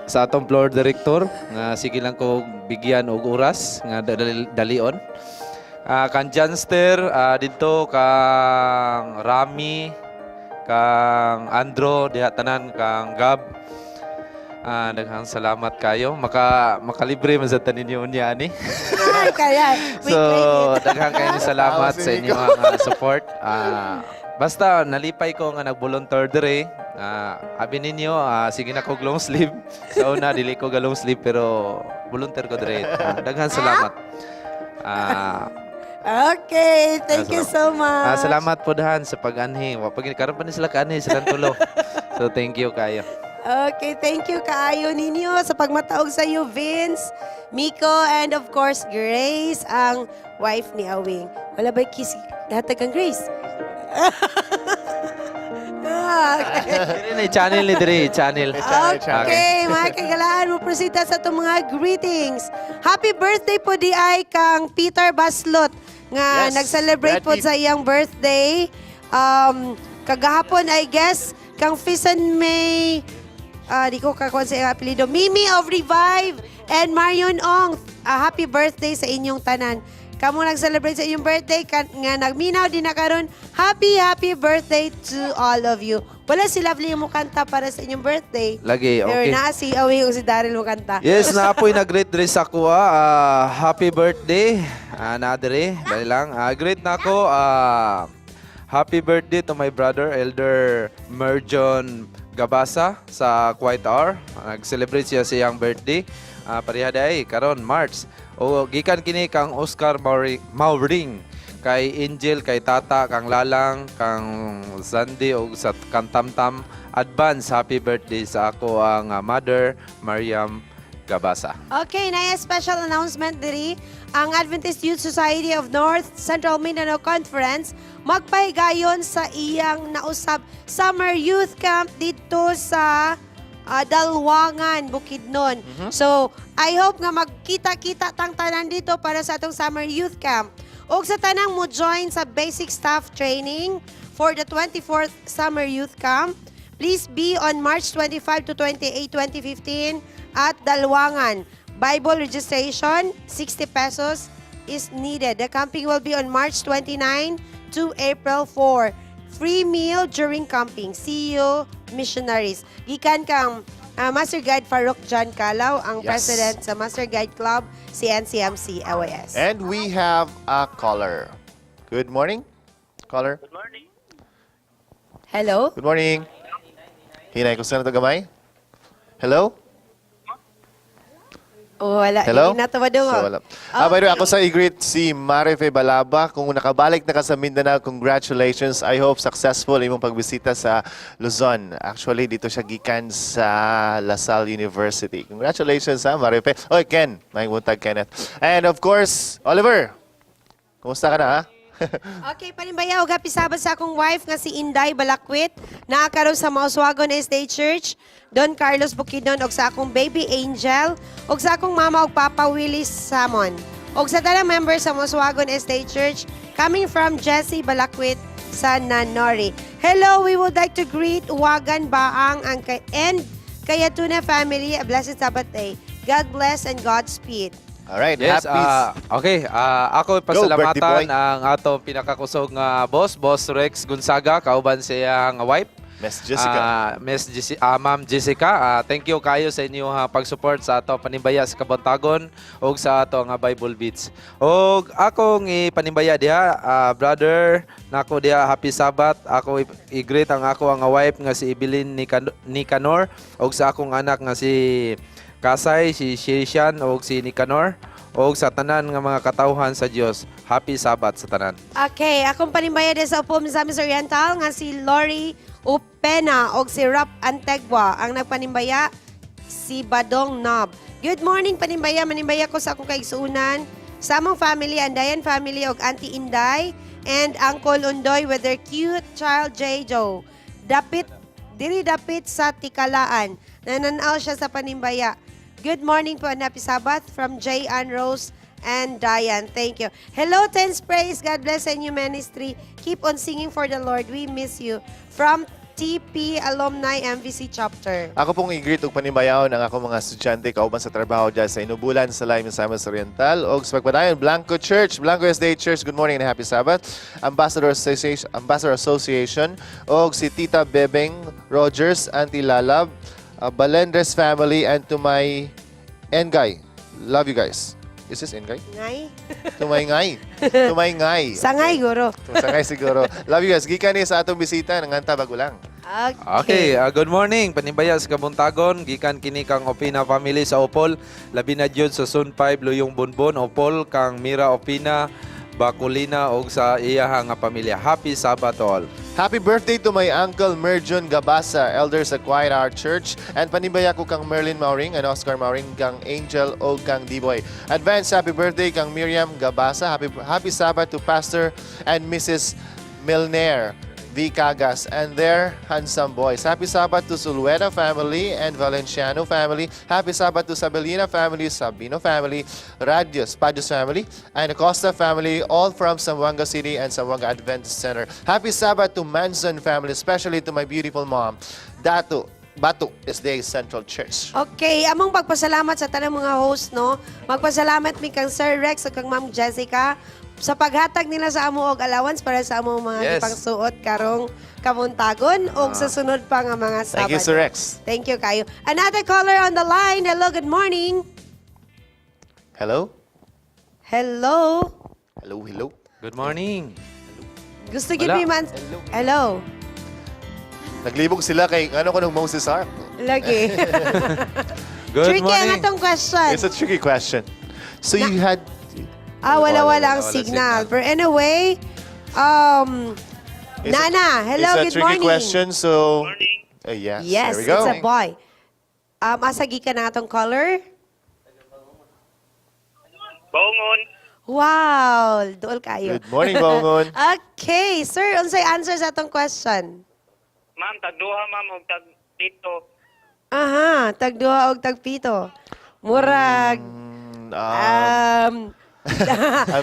Sa atong floor director nga sige lang ko bigyan og oras nga dalion. Kang Janster, dito kang Rami, kang Andro, diha tanan, kang Gab. Daghang salamat kayo. Makalibre man sa tanin ninyo unya ani. Ay, kaya. We So, claim it. daghang kayong salamat sa inyong support. Basta nalipay ko nga nag-volunteer dire. Abi ninyo, sige na kog long sleeve. Sa una dili ko ga long sleeve pero volunteer ko dire. Daghang salamat. Okay, thank you so much. Salamat po dahan sa pag-anhi. Wa pag karon pa ni sila kaanhi silang tulo. So thank you kayo. Okay, thank you kaayo ninyo sa pagmataog sa iyo, Vince, Miko, and of course, Grace, ang wife ni Awing. Wala ba kiss hatag kang Grace? Okay. Dire na channel ni dire, channel. Okay, mga kagalaan, mo proceed ta sa itong mga greetings. Happy birthday po di ay kang Peter Baslot nga Yes, nag-celebrate Brad po Pitt. sa iyang birthday. Kagahapon, I guess, kang Fisan May, di ko kakuha sa iyang apelido, Mimi of Revive and Marion Ong. Happy birthday sa inyong tanan. Kamo nag-celebrate sa inyong birthday, nga nagminaw din na karon. Happy, happy birthday to all of you. Wala si Lovely mo kanta para sa inyong birthday. Lagi, Pero okay. naa si Awing o si Daryl mo kanta. Yes, naapoy na great diri sa kuha. Happy birthday. Na diri, dali lang. Great na ako. Happy birthday to my brother, Elder Merjon Gabasa sa Quiet Hour. Nag-celebrate siya sa iyang birthday. Pareha day karon March. O gikan kini kang Oscar Mauring, kay Angel, kay Tata, kang Lalang, kang Sandy og sa kang Tamtam. Advance happy birthday sa ako ang mother, Mariam Gabasa. Okay, na special announcement diri. Ang Adventist Youth Society of North Central Mindanao Conference magpahigayon sa iyang nausab Summer Youth Camp dito sa Dalwangan, Bukidnon. So, I hope nga magkita-kita tang tanan dito para sa atong Summer Youth Camp. Og sa tanang mo join sa basic staff training for the 24th Summer Youth Camp, please be on March 25 to 28, 2015 at Dalwangan. Bible registration, 60 pesos is needed. The camping will be on March 29 to April 4. Free meal during camping. See you, missionaries. Gikan kang Master Guide Farouk John Calao, ang president sa Master Guide Club, CNCMC, LYS. And we have a caller. Good morning, caller. Good morning. Hello? Good morning. Hinay, kung na to gamay? Hello? Oh, wala. Hello? Hindi na tumadungog. So, wala. By the way, ako sa i-greet si Marife Balaba. Kung nakabalik na ka sa Mindanao, congratulations. I hope successful imong pagbisita sa Luzon. Actually, dito siya gikan sa La Salle University. Congratulations, ha, Marife. Oy, Ken. May buntag, Kenneth. And of course, Oliver. Kumusta ka na, ha? Okay, panimbaya og happy Sabbath sa akong wife nga si Inday Balakwit, naa karon sa Mauswagon SDA Church, Don Carlos Bukidnon, og sa akong baby Angel, og sa akong mama og papa Willie Samon. Og sa tanang members sa Mauswagon SDA Church, coming from Jesse Balakwit sa Nanori. Hello, we would like to greet Wagan Baang ang kay and Kayatuna family, a blessed Sabbath day. God bless and Godspeed. All right, Yes, happy okay. Ako Go, birthday pasalamatan boy. Ang atong pinakakusog nga boss, Boss Rex Gonzaga, kauban siyang wife. Miss Jessica. Ma'am Jessica, thank you kayo sa inyong pag-support sa ato panimbaya sa Kabuntagon ug sa ato nga Bible Beats. Og akong ipanimbaya diha, brother, nako diha, happy Sabbath. Ako i-greet ang ako ang wife nga si Evelyn Nicanor ug sa akong anak nga si Kasay, si Shishan ug si Nicanor ug sa tanan nga mga katawhan sa Dios. Happy Sabbath sa tanan. Okay, akong panimbaya din sa Upo Misamis Oriental nga si Lori Upena og si Rap Antegua ang nagpanimbaya, si Badong Nob. Good morning, panimbaya, manimbaya ko sa akong kaigsuunan sa among family, Andayan family og Auntie Inday and Uncle Undoy with their cute child Joe. Dapit diri dapit sa Tikalaan. Nananaw siya sa panimbaya. Good morning po and happy Sabbath from J. Ann Rose and Diane. Thank you. Hello, Tens Praise. God bless and you ministry. Keep on singing for the Lord. We miss you. From TP Alumni MVC Chapter. Ako pong i-greet og panimbayaon ang akong mga estudyante kauban sa trabaho dyan sa Inubulan sa Lime Misamis Oriental og sa pagpadayon Blanco Church, Blanco SDA Church. Good morning and happy Sabbath. Ambassador Association og si Tita Bebeng Rogers, Auntie Lalab, Balendres family and to my Engay. Love you guys. Is this Engay? Ngay? To my ngay. To my ngay. Sangay, guro. Sangay siguro. Love you guys. Gikan ni sa atong bisita nanganta bago lang. Okay, good morning. Panimbaya sa Kabuntagon, gikan kini kang Opina family sa Opol, labi na jud sa Zone 5 Luyong Bonbon, Opol kang Mira Opina, Bakulina og sa iyaha nga pamilya. Happy Sabbath to all. Happy birthday to my uncle Merjun Gabasa, elders at Quiet Hour Church, and panimbaya ko kang Merlin Mauring and Oscar Mauring, kang Angel o kang D-Boy. Advance happy birthday kang Miriam Gabasa. Happy Sabbath to Pastor and Mrs. Milner V. Cagas and their handsome boys. Happy Sabbath to Sulueta family and Valenciano family. Happy Sabbath to Sabelina family, Sabino family, Radius, Padios family, and Acosta family, all from Zamboanga City and Zamboanga Adventist Center. Happy Sabbath to Manson family, especially to my beautiful mom, Datu, Batu SDA Central Church. Okay, among pagpasalamat sa tanang mga host, no? Magpasalamat mi kang Sir Rex ug kang Ma'am Jessica sa paghatag nila sa amo og allowance para sa among mga gipangsuot karong kabuntagon ug sa sunod pa nga mga Thank you, Sabado. Sir Rex. Thank you kayo. Another caller on the line. Hello, good morning. Hello? Hello. Hello, hello. Good morning. Gusto gid Wala. mi man. Hello. Naglibog sila kay ano ko nung Moses Ark. Lagi. Good Tricky ang morning. atong question. It's a tricky question. So you had Ah, wala, wala ang wala signal. But anyway, Nana, hello, It's a good tricky morning. question, so yes, Yes, there we go. it's a boy. Asa gikan na atong caller? Baungon. Wow, duol kayo. Good morning, Baungon. Okay, sir, unsay answer sa atong question? Ma'am, tagduha ma'am og tag pito. Aha, tagduha og tagpito. Murag I'm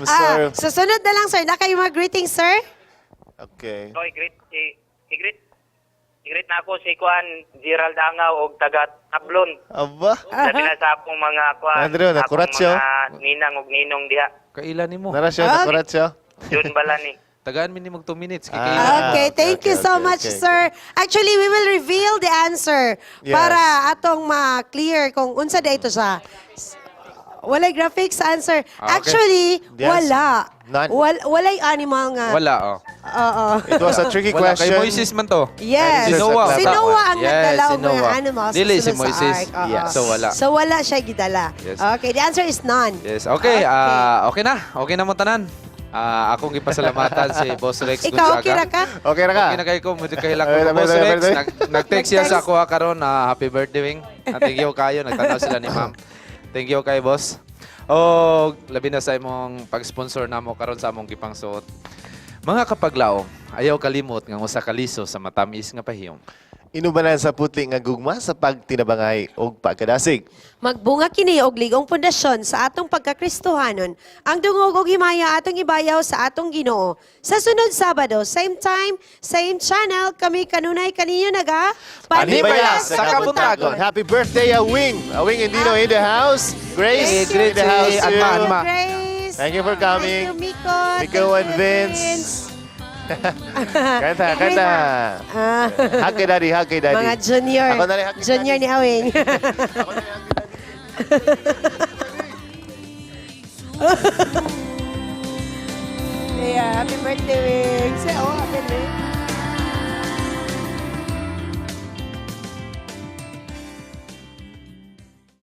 sorry. Ah, sa sunod na lang, sir. Na kayo mga greetings, sir? Okay. So, i-greet i-greet i-greet na ako si Kuan Gerald Angaw og taga Tablon. Aba. Labi na sa akong mga kuan. Andrew, nakurat akong siya. mga ninang og ninong diha. Kailan nimo? Nara siya, nakurat siya. June bala ni. Tagaan mi nimo 2 minutes kay Ah, kailan. Okay, thank you so okay, much, okay, sir. Actually, we will reveal the answer Yes. para atong ma-clear kung unsa da ito siya. Walay graphics answer. Ah, okay. Actually, The answer, wala. none. Walay animal nga. Wala oh. Oo. It was a tricky Wala question. kay Moises man to. Yes. Si Noah. Si Noah ang Yes, nagdala si og mga Noah. animals Dili sa si sulod sa Moises. ark. Oo. Yes. So wala. So wala siya gidala. Yes. Okay, the answer is none. Yes. Okay, ah, okay na. Okay na mo tanan. Ah, akong gipasalamatan si Boss Rex Ikaw, Gonzaga. okay ra ka? Okay ra ka? Okay na kayo ko, medyo kahilak ko. Okay na, Boss okay na, Rex, okay na. nag-text siya sa ako karon na happy birthday wing. Thank you kayo, nagtanaw sila ni ma'am. Thank you kay boss. O labi na sa imong pag-sponsor namo karon sa among gipangsuot. Mga kapaglaom, ayaw kalimot nga usa ka liso sa matamis nga pahiyom. Inubanan sa putli nga gugma sa pagtinabangay og pagkadasig. Magbunga kini og ligong pundasyon sa atong pagkakristohanon. Ang dungog og himaya atong ibayaw sa atong Ginoo. Sa sunod Sabado, same time, same channel, kami kanunay kaninyo naga Panibaya sa Kabuntagon. Happy birthday, Awing! Awing Indino in the house. Grace Thank you. in the house Si Anma, too. Anma. Grace. Thank you for coming. Thank you, Miko. Miko Thank and you, Vince. Kanta, kanta. Ah. Hug kay daddy, hug kay daddy. Mga junior. Ako na rin, hug kay Junior ni Awing. Yeah, happy birthday, Wing. Say, oh, happy birthday.